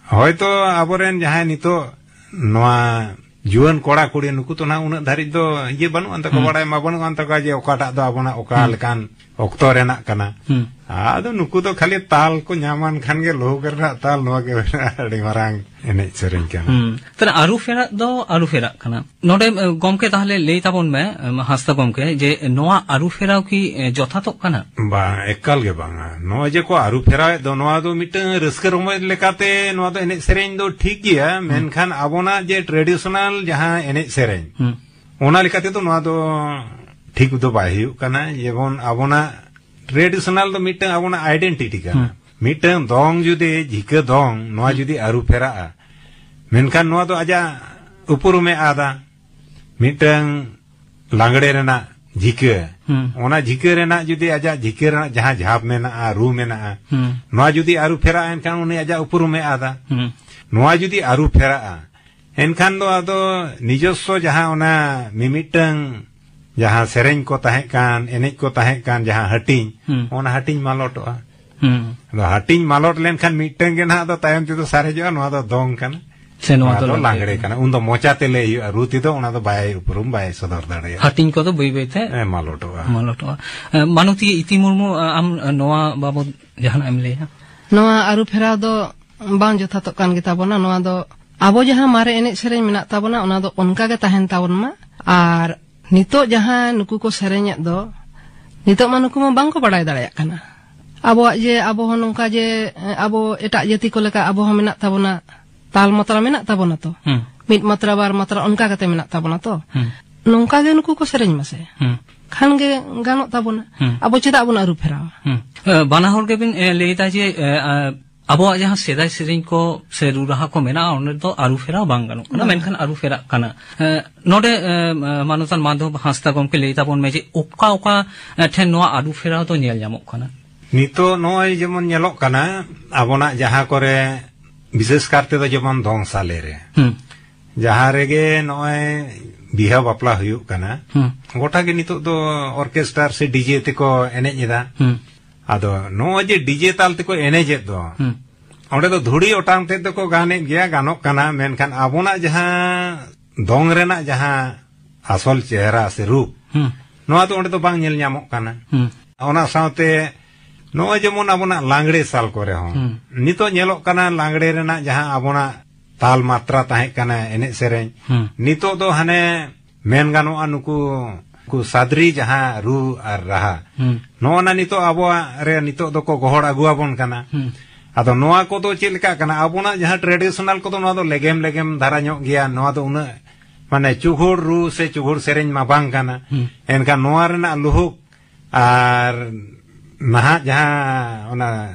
ᱦᱚᱭᱛᱚ ᱟᱵᱚᱨᱮᱱ ᱡᱟᱦᱟᱸᱭ ᱱᱤᱛᱚᱜ ᱱᱚᱣᱟ ᱡᱩᱣᱟᱹᱱ ᱠᱚᱲᱟ ᱠᱩᱲᱤ, ᱱᱩᱠᱩ ᱫᱚ ᱱᱟᱦᱟᱜ ᱩᱱᱟᱹᱜ ᱫᱷᱟᱹᱨᱤᱡ ᱫᱚ ᱤᱭᱟᱹ ᱵᱟᱹᱱᱩᱜ ᱟᱱ ᱛᱟᱠᱚᱣᱟ, ᱦᱩᱸ᱾ ᱵᱟᱲᱟᱭ ᱢᱟ ᱵᱟᱹᱱᱩᱜ ᱟᱱ ᱛᱟᱠᱚᱣᱟ ᱡᱮ ᱚᱠᱟᱴᱟᱜ ᱫᱚ ᱟᱵᱚᱱᱟᱜ ᱚᱠᱟ ᱦᱩᱸ᱾ ᱞᱮᱠᱟᱱ ᱚᱠᱛᱚ ᱨᱮᱱᱟᱜ ᱠᱟᱱᱟ᱾ ᱦᱩᱸ᱾ ᱟᱫᱚ ᱱᱩᱠᱩ ᱫᱚ ᱠᱷᱟᱹᱞᱤ ᱛᱟᱞ ᱠᱚ ᱧᱟᱢᱟᱱ ᱠᱷᱟᱱ ᱜᱮ ᱞᱩᱦᱩᱠ ᱨᱮᱱᱟᱜ ᱛᱟᱞ ᱱᱚᱣᱟ ᱜᱮ ᱢᱮᱱᱟᱜᱼᱟ, ᱟᱹᱰᱤ ᱢᱟᱨᱟᱝ ᱮᱱᱮᱡ ᱥᱮᱨᱮᱧ ᱠᱟᱱᱟ᱾ ᱦᱩᱸ᱾ ᱛᱟᱦᱞᱮ ᱟᱹᱨᱩ ᱯᱷᱮᱨᱟᱜ ᱫᱚ ᱟᱹᱨᱩ ᱯᱷᱮᱨᱟᱜ ᱠᱟᱱᱟ᱾ ᱱᱚᱰᱮ, ᱮ, ᱜᱚᱢᱠᱮ, ᱛᱟᱦᱞᱮ ᱞᱟᱹᱭ ᱛᱟᱵᱚᱱ ᱢᱮ, ᱮᱢ, ᱦᱟᱸᱥᱫᱟ ᱜᱚᱢᱠᱮ, ᱡᱮ ᱱᱚᱣᱟ ᱟᱹᱨᱩ ᱯᱷᱮᱨᱟᱣ ᱠᱤ, ᱮ, ᱡᱚᱛᱷᱟᱛᱚᱜ ᱠᱟᱱᱟ? ᱵᱟᱝ, ᱮᱠᱟᱞ ᱜᱮ ᱵᱟᱝᱟ᱾ ᱱᱚᱜᱼᱚᱭ ᱡᱮ ᱠᱚ ᱟᱹᱨᱩ ᱯᱷᱮᱨᱟᱣᱮᱫ ᱫᱚ, ᱱᱚᱣᱟ ᱫᱚ ᱢᱤᱫᱴᱟᱝ ᱨᱟᱹᱥᱠᱟᱹ ᱨᱚᱢᱚᱡᱽ ᱞᱮᱠᱟᱛᱮ ᱱᱚᱣᱟ ᱫᱚ ᱮᱱᱮᱡ ᱥᱮᱨᱮᱧ ᱫᱚ ᱴᱷᱤᱠ ᱜᱮᱭᱟ, ᱦᱩᱸ᱾ ᱢᱮᱱᱠᱷᱟᱱ ᱟᱵᱚᱱᱟᱜ ᱡᱮ traditional ᱡᱟᱦᱟᱸ ᱮᱱᱮᱡ ᱥᱮᱨᱮᱧ, ᱦᱩᱸ᱾ ᱚᱱᱟ ᱞᱮᱠᱟ ᱛᱮᱫᱚ ᱱᱚᱣᱟ ᱫᱚ ᱴᱷᱤᱠ ᱫᱚ ᱵᱟᱭ ᱦᱩᱭᱩᱜ ᱠᱟᱱᱟ᱾ ᱡᱮᱢᱚᱱ ᱟᱵᱚᱱᱟᱜ traditional ᱫᱚ ᱢᱤᱫᱴᱟᱝ ᱟᱵᱚᱱᱟᱜ identity ᱠᱟᱱᱟ᱾ ᱦᱩᱸ᱾ ᱢᱤᱫᱴᱟᱝ ᱫᱚᱝ ᱡᱩᱫᱤ, ᱡᱷᱤᱠᱟᱹ ᱫᱚᱝ, ᱱᱚᱣᱟ ᱦᱩᱸ᱾ ᱡᱩᱫᱤ ᱟᱹᱨᱩ ᱯᱷᱮᱨᱟᱜᱼᱟ, ᱢᱮᱱᱠᱷᱟᱱ ᱱᱚᱣᱟ ᱫᱚ ᱟᱡᱟᱜ ᱩᱯᱨᱩᱢᱮ ᱟᱫᱟ᱾ ᱢᱤᱫᱴᱟᱝ ᱞᱟᱜᱽᱲᱮ ᱨᱮᱱᱟᱜ ᱡᱷᱤᱠᱟᱹ, ᱦᱩᱸ᱾ ᱚᱱᱟ ᱡᱷᱤᱠᱟᱹ ᱨᱮᱱᱟᱜ ᱡᱩᱫᱤ ᱟᱡᱟᱜ ᱡᱷᱤᱠᱟᱹ ᱨᱮᱱᱟᱜ ᱡᱟᱦᱟᱸ ᱡᱷᱟᱯ ᱢᱮᱱᱟᱜᱼᱟ, ᱨᱩ ᱢᱮᱱᱟᱜᱼᱟ, ᱦᱩᱸ᱾ ᱱᱚᱣᱟ ᱡᱩᱫᱤ ᱟᱹᱨᱩ ᱯᱷᱮᱨᱟᱜᱼᱟ, ᱮᱱᱠᱷᱟᱱ ᱩᱱᱤ ᱟᱡᱟᱜ ᱩᱯᱨᱩᱢᱮ ᱟᱫᱟ᱾ ᱦᱩᱸ᱾ ᱱᱚᱣᱟ ᱡᱩᱫᱤ ᱟᱹᱨᱩ ᱯᱷᱮᱨᱟᱜᱼᱟ, ᱮᱱᱠᱷᱟᱱ ᱫᱚ ᱟᱫᱚ ᱱᱤᱡᱚᱥᱥᱚ ᱡᱟᱦᱟᱸ ᱚᱱᱟ ᱢᱤᱢᱤᱫᱴᱟᱝ ᱡᱟᱦᱟᱸ ᱥᱮᱨᱮᱧ ᱠᱚ ᱛᱟᱦᱮᱸ ᱠᱟᱱ, ᱮᱱᱮᱡ ᱠᱚ ᱛᱟᱦᱮᱸ ᱠᱟᱱ, ᱡᱟᱦᱟᱸ ᱦᱟᱹᱴᱤᱧ, ᱦᱩᱸ᱾ ᱚᱱᱟ ᱦᱟᱹᱴᱤᱧ ᱢᱟᱞᱚᱴᱚᱜᱼᱟ᱾ ᱦᱩᱸ᱾ ᱟᱫᱚ ᱦᱟᱹᱴᱤᱧ ᱢᱟᱞᱚᱴ ᱞᱮᱱᱠᱷᱟᱱ ᱢᱤᱫᱴᱟᱝ ᱜᱮ ᱱᱟᱦᱟᱜ ᱟᱫᱚ ᱛᱟᱭᱚᱢ ᱛᱮᱫᱚ ᱥᱟᱨᱮᱡᱚᱜᱼᱟ, ᱱᱚᱣᱟ ᱫᱚ ᱫᱚᱝ ᱠᱟᱱᱟ, ᱥᱮ ᱱᱚᱣᱟ ᱱᱚᱣᱟ ᱫᱚ ᱫᱚ ᱞᱟᱜᱽᱲᱮ ᱞᱟᱜᱽᱲᱮ ᱠᱟᱱᱟ᱾ ᱠᱟᱱᱟ᱾ ᱩᱱ ᱫᱚ ᱢᱚᱪᱟ ᱛᱮ ᱞᱟᱹᱭ ᱦᱩᱭᱩᱜᱼᱟ, ᱨᱩ ᱛᱮᱫᱚ ᱚᱱᱟ ᱫᱚ ᱵᱟᱭ ᱩᱯᱨᱩᱢ, ᱵᱟᱭ ᱥᱚᱫᱚᱨ ᱫᱟᱲᱮᱭᱟᱜᱼᱟ᱾ ᱦᱟᱹᱴᱤᱧ ᱠᱚᱫᱚ ᱵᱟᱹᱭ ᱵᱟᱹᱭ ᱛᱮ ᱦᱮᱸ, ᱢᱟᱞᱚᱴᱚᱜᱼᱟ᱾ ᱢᱟᱞᱚᱴᱚᱜᱼᱟ᱾ ᱮ, ᱢᱟᱱᱚᱛᱤ ᱤᱛᱤ ᱢᱩᱨᱢᱩ, ᱟ-, ᱟᱢ, ᱟ, ᱱᱚᱣᱟ ᱵᱟᱵᱚᱫ ᱡᱟᱦᱟᱱᱟᱜ ᱮᱢ ᱞᱟᱹᱭᱟ? ᱱᱚᱣᱟ ᱟᱹᱨᱩ ᱯᱷᱮᱨᱟᱣ ᱫᱚ ᱵᱟᱝ ᱡᱚᱛᱷᱟᱛᱚᱜ ᱠᱟᱱ ᱜᱮᱛᱟ ᱵᱚᱱᱟ᱾ ᱱᱚᱣᱟ ᱫᱚ ᱟᱵᱚ ᱡᱟᱦᱟᱸ ᱢᱟᱨᱮ ᱮᱱᱮᱡ ᱥᱮᱨᱮᱧ ᱢᱮᱱᱟᱜ ᱛᱟᱵᱚᱱᱟ, ᱚᱱᱟ ᱫᱚ ᱚᱱᱠᱟ ᱜᱮ ᱛᱟᱦᱮᱱ ᱛᱟᱵᱚᱱ ᱢᱟ᱾ ᱟᱨ ᱱᱤᱛᱚᱜ ᱡᱟᱦᱟᱸ ᱱᱩᱠᱩ ᱠᱚ ᱥᱮᱨᱮᱧᱮᱫ ᱫᱚ, ᱱᱤᱛᱚᱜ ᱢᱟ ᱱᱩᱠᱩ ᱢᱟ ᱵᱟᱝ ᱠᱚ ᱵᱟᱲᱟᱭ ᱫᱟᱲᱮᱭᱟᱜ ᱠᱟᱱᱟ᱾ ᱟᱵᱚᱣᱟᱜ ᱡᱮ ᱟᱵᱚ ᱦᱚᱸ ᱱᱚᱝᱠᱟ ᱡᱮ, ᱮ, ᱟᱵᱚ ᱮᱴᱟᱜ ᱡᱟᱹᱛᱤ ᱠᱚ ᱞᱮᱠᱟ ᱟᱵᱚ ᱦᱚᱸ ᱢᱮᱱᱟᱜ ᱛᱟᱵᱚᱱᱟ, ᱛᱟᱞ ᱢᱟᱛᱨᱟ ᱢᱮᱱᱟᱜ ᱛᱟᱵᱚᱱᱟ ᱛᱚ᱾ ᱦᱩᱸ᱾ ᱢᱤᱫ ᱢᱟᱛᱨᱟ, ᱵᱟᱨ ᱢᱟᱛᱨᱟ ᱚᱱᱠᱟ ᱠᱟᱛᱮ ᱢᱮᱱᱟᱜ ᱛᱟᱵᱚᱱᱟ ᱛᱚ᱾ ᱦᱩᱸ᱾ ᱱᱚᱝᱠᱟ ᱜᱮ ᱱᱩᱠᱩ ᱠᱚ ᱥᱮᱨᱮᱧ ᱢᱟᱥᱮ᱾ ᱦᱩᱸ᱾ ᱠᱷᱟᱱ ᱜᱮ ᱜᱟᱱᱚᱜ ᱛᱟᱵᱚᱱᱟ᱾ ᱦᱩᱸ᱾ ᱟᱵᱚ ᱪᱮᱫᱟᱜ ᱵᱚᱱ ᱟᱹᱨᱩ ᱯᱷᱮᱨᱟᱣᱟ? ᱦᱩᱸ᱾ ᱮ, ᱵᱟᱱᱟ ᱦᱚᱲ ᱜᱮᱵᱤᱱ, ᱮ, ᱞᱟᱹᱭ ᱮᱫᱟ ᱡᱮ, ᱮ, ᱟ, ᱟᱵᱚᱣᱟᱜ ᱡᱟᱦᱟᱸ ᱥᱮᱫᱟᱭ ᱥᱮᱨᱮᱧ ᱠᱚ ᱥᱮ ᱨᱩ ᱨᱟᱦᱟ ᱠᱚ ᱢᱮᱱᱟᱜᱼᱟ, ᱚᱸᱰᱮ ᱫᱚ ᱟᱹᱨᱩ ᱯᱷᱮᱨᱟᱣ ᱵᱟᱝ ᱜᱟᱱᱚᱜ ᱠᱟᱱᱟ, ᱵᱟᱝ᱾ ᱢᱮᱱᱠᱷᱟᱱ ᱟᱹᱨᱩ ᱯᱷᱮᱨᱟᱜ ᱠᱟᱱᱟ᱾ ᱮ, ᱱᱚᱰᱮ, ᱮ, ᱢᱟᱱᱚᱛᱟᱱ ᱢᱟᱫᱷᱚᱵ ᱦᱟᱸᱥᱫᱟ ᱜᱚᱢᱠᱮ, ᱞᱟᱹᱭ ᱛᱟᱵᱚᱱ ᱢᱮ ᱡᱮ ᱚᱠᱟ ᱚᱠᱟ, ᱮ, ᱴᱷᱮᱱ ᱱᱚᱣᱟ ᱟᱹᱨᱩ ᱯᱷᱮᱨᱟᱣ ᱫᱚ ᱧᱮᱞ ᱧᱟᱢᱚᱜ ᱠᱟᱱᱟ? ᱱᱤᱛᱚᱜ ᱱᱚᱜᱼᱚᱭ ᱡᱮᱢᱚᱱ ᱧᱮᱞᱚᱜ ᱠᱟᱱᱟ, ᱟᱵᱚᱱᱟᱜ ᱡᱟᱦᱟᱸ ᱠᱚᱨᱮ, ᱵᱤᱥᱮᱥ ᱠᱟᱨ ᱛᱮᱫᱚ ᱡᱮᱢᱚᱱ ᱫᱚᱝ ᱥᱟᱞᱮ ᱨᱮ, ᱦᱩᱸ᱾ ᱡᱟᱦᱟᱸ ᱨᱮᱜᱮ ᱱᱚᱜᱼᱚᱭ ᱵᱤᱦᱟᱹ ᱵᱟᱯᱞᱟ ᱦᱩᱭᱩᱜ ᱠᱟᱱᱟ, ᱦᱩᱸ᱾ ᱜᱚᱴᱟ ᱜᱮ ᱱᱤᱛᱚᱜ ᱫᱚ ᱚᱨᱠᱮᱥᱴᱟᱨ ᱥᱮ ᱰᱤᱡᱮ ᱛᱮᱠᱚ ᱮᱱᱮᱡ ᱮᱫᱟ᱾ ᱦᱩᱸ᱾ ᱟᱫᱚ ᱱᱚᱜᱼᱚᱭ ᱡᱮ ᱰᱤᱡᱮ ᱛᱟᱞ ᱛᱮᱠᱚ ᱮᱱᱮᱡᱮᱫ ᱫᱚ, ᱦᱩᱸ᱾ ᱚᱸᱰᱮ ᱫᱚ ᱫᱷᱩᱲᱤ ᱚᱴᱟᱝ ᱛᱮᱫ ᱫᱚᱠᱚ ᱜᱟᱱᱮᱫ ᱜᱮᱭᱟ, ᱜᱟᱱᱚᱜ ᱠᱟᱱᱟ, ᱢᱮᱱᱠᱷᱟᱱ ᱟᱵᱚᱱᱟᱜ ᱡᱟᱦᱟᱸ ᱫᱚᱝ ᱨᱮᱱᱟᱜ ᱡᱟᱦᱟᱸ ᱟᱥᱚᱞ ᱪᱮᱦᱨᱟ ᱥᱮ ᱨᱩᱯ, ᱦᱩᱸ᱾ ᱱᱚᱣᱟ ᱫᱚ ᱚᱸᱰᱮ ᱫᱚ ᱵᱟᱝ ᱧᱮᱞ ᱧᱟᱢᱚᱜ ᱠᱟᱱᱟ᱾ ᱦᱩᱸ᱾ ᱚᱱᱟ ᱥᱟᱶᱛᱮ ᱱᱚᱜᱼᱚᱭ ᱡᱮᱢᱚᱱ ᱟᱵᱚᱱᱟᱜ ᱞᱟᱜᱽᱲᱮ ᱥᱟᱞ ᱠᱚᱨᱮ ᱦᱚᱸ, ᱦᱩᱸ᱾ ᱱᱤᱛᱚᱜ ᱧᱮᱞᱚᱜ ᱠᱟᱱᱟ, ᱞᱟᱜᱽᱲᱮ ᱨᱮᱱᱟᱜ ᱡᱟᱦᱟᱸ ᱟᱵᱚᱱᱟᱜ ᱛᱟᱞ ᱢᱟᱛᱨᱟ ᱛᱟᱦᱮᱸ ᱠᱟᱱᱟ ᱮᱱᱮᱡ ᱥᱮᱨᱮᱧ, ᱦᱩᱸ᱾ ᱱᱤᱛᱚᱜ ᱫᱚ ᱦᱟᱱᱮ ᱢᱮᱱ ᱜᱟᱱᱚᱜᱼᱟ, ᱱᱩᱠᱩ, ᱱᱩᱠᱩ ᱥᱟᱫᱽᱨᱤ ᱡᱟᱦᱟᱸ ᱨᱩ ᱟᱨ ᱨᱟᱦᱟ, ᱦᱩᱸ᱾ ᱱᱚᱜᱼᱚ ᱱᱟ ᱱᱤᱛᱚᱜ ᱟᱵᱚᱣᱟᱜ ᱨᱮ ᱱᱤᱛᱚᱜ ᱫᱚᱠᱚ ᱜᱚᱦᱚᱲ ᱟᱹᱜᱩ ᱟᱵᱚᱱ ᱠᱟᱱᱟ᱾ ᱦᱩᱸ᱾ ᱟᱫᱚ ᱱᱚᱣᱟ ᱠᱚᱫᱚ ᱪᱮᱫ ᱞᱮᱠᱟᱜ ᱠᱟᱱᱟ? ᱟᱵᱚᱱᱟᱜ ᱡᱟᱦᱟᱸ ᱴᱨᱮᱰᱤᱥᱚᱱᱟᱞ ᱠᱚᱫᱚ, ᱱᱚᱣᱟ ᱫᱚ ᱞᱮᱜᱮᱢ ᱞᱮᱜᱮᱢ ᱫᱷᱟᱨᱟ ᱧᱚᱜ ᱜᱮᱭᱟ᱾ ᱱᱚᱣᱟ ᱫᱚ ᱩᱱᱟᱹᱜ, ᱢᱟᱱᱮ, ᱪᱩᱦᱩᱲ ᱨᱩ ᱥᱮ ᱪᱩᱦᱩᱲ ᱥᱮᱨᱮᱧ ᱢᱟ ᱵᱟᱝ ᱠᱟᱱᱟ᱾ ᱦᱩᱸ᱾ ᱮᱱᱠᱷᱟᱱ ᱱᱚᱣᱟ ᱨᱮᱱᱟᱜ ᱞᱩᱦᱩᱠ ᱟᱨ ᱱᱟᱦᱟᱜ ᱡᱟᱦᱟᱸ ᱚᱱᱟ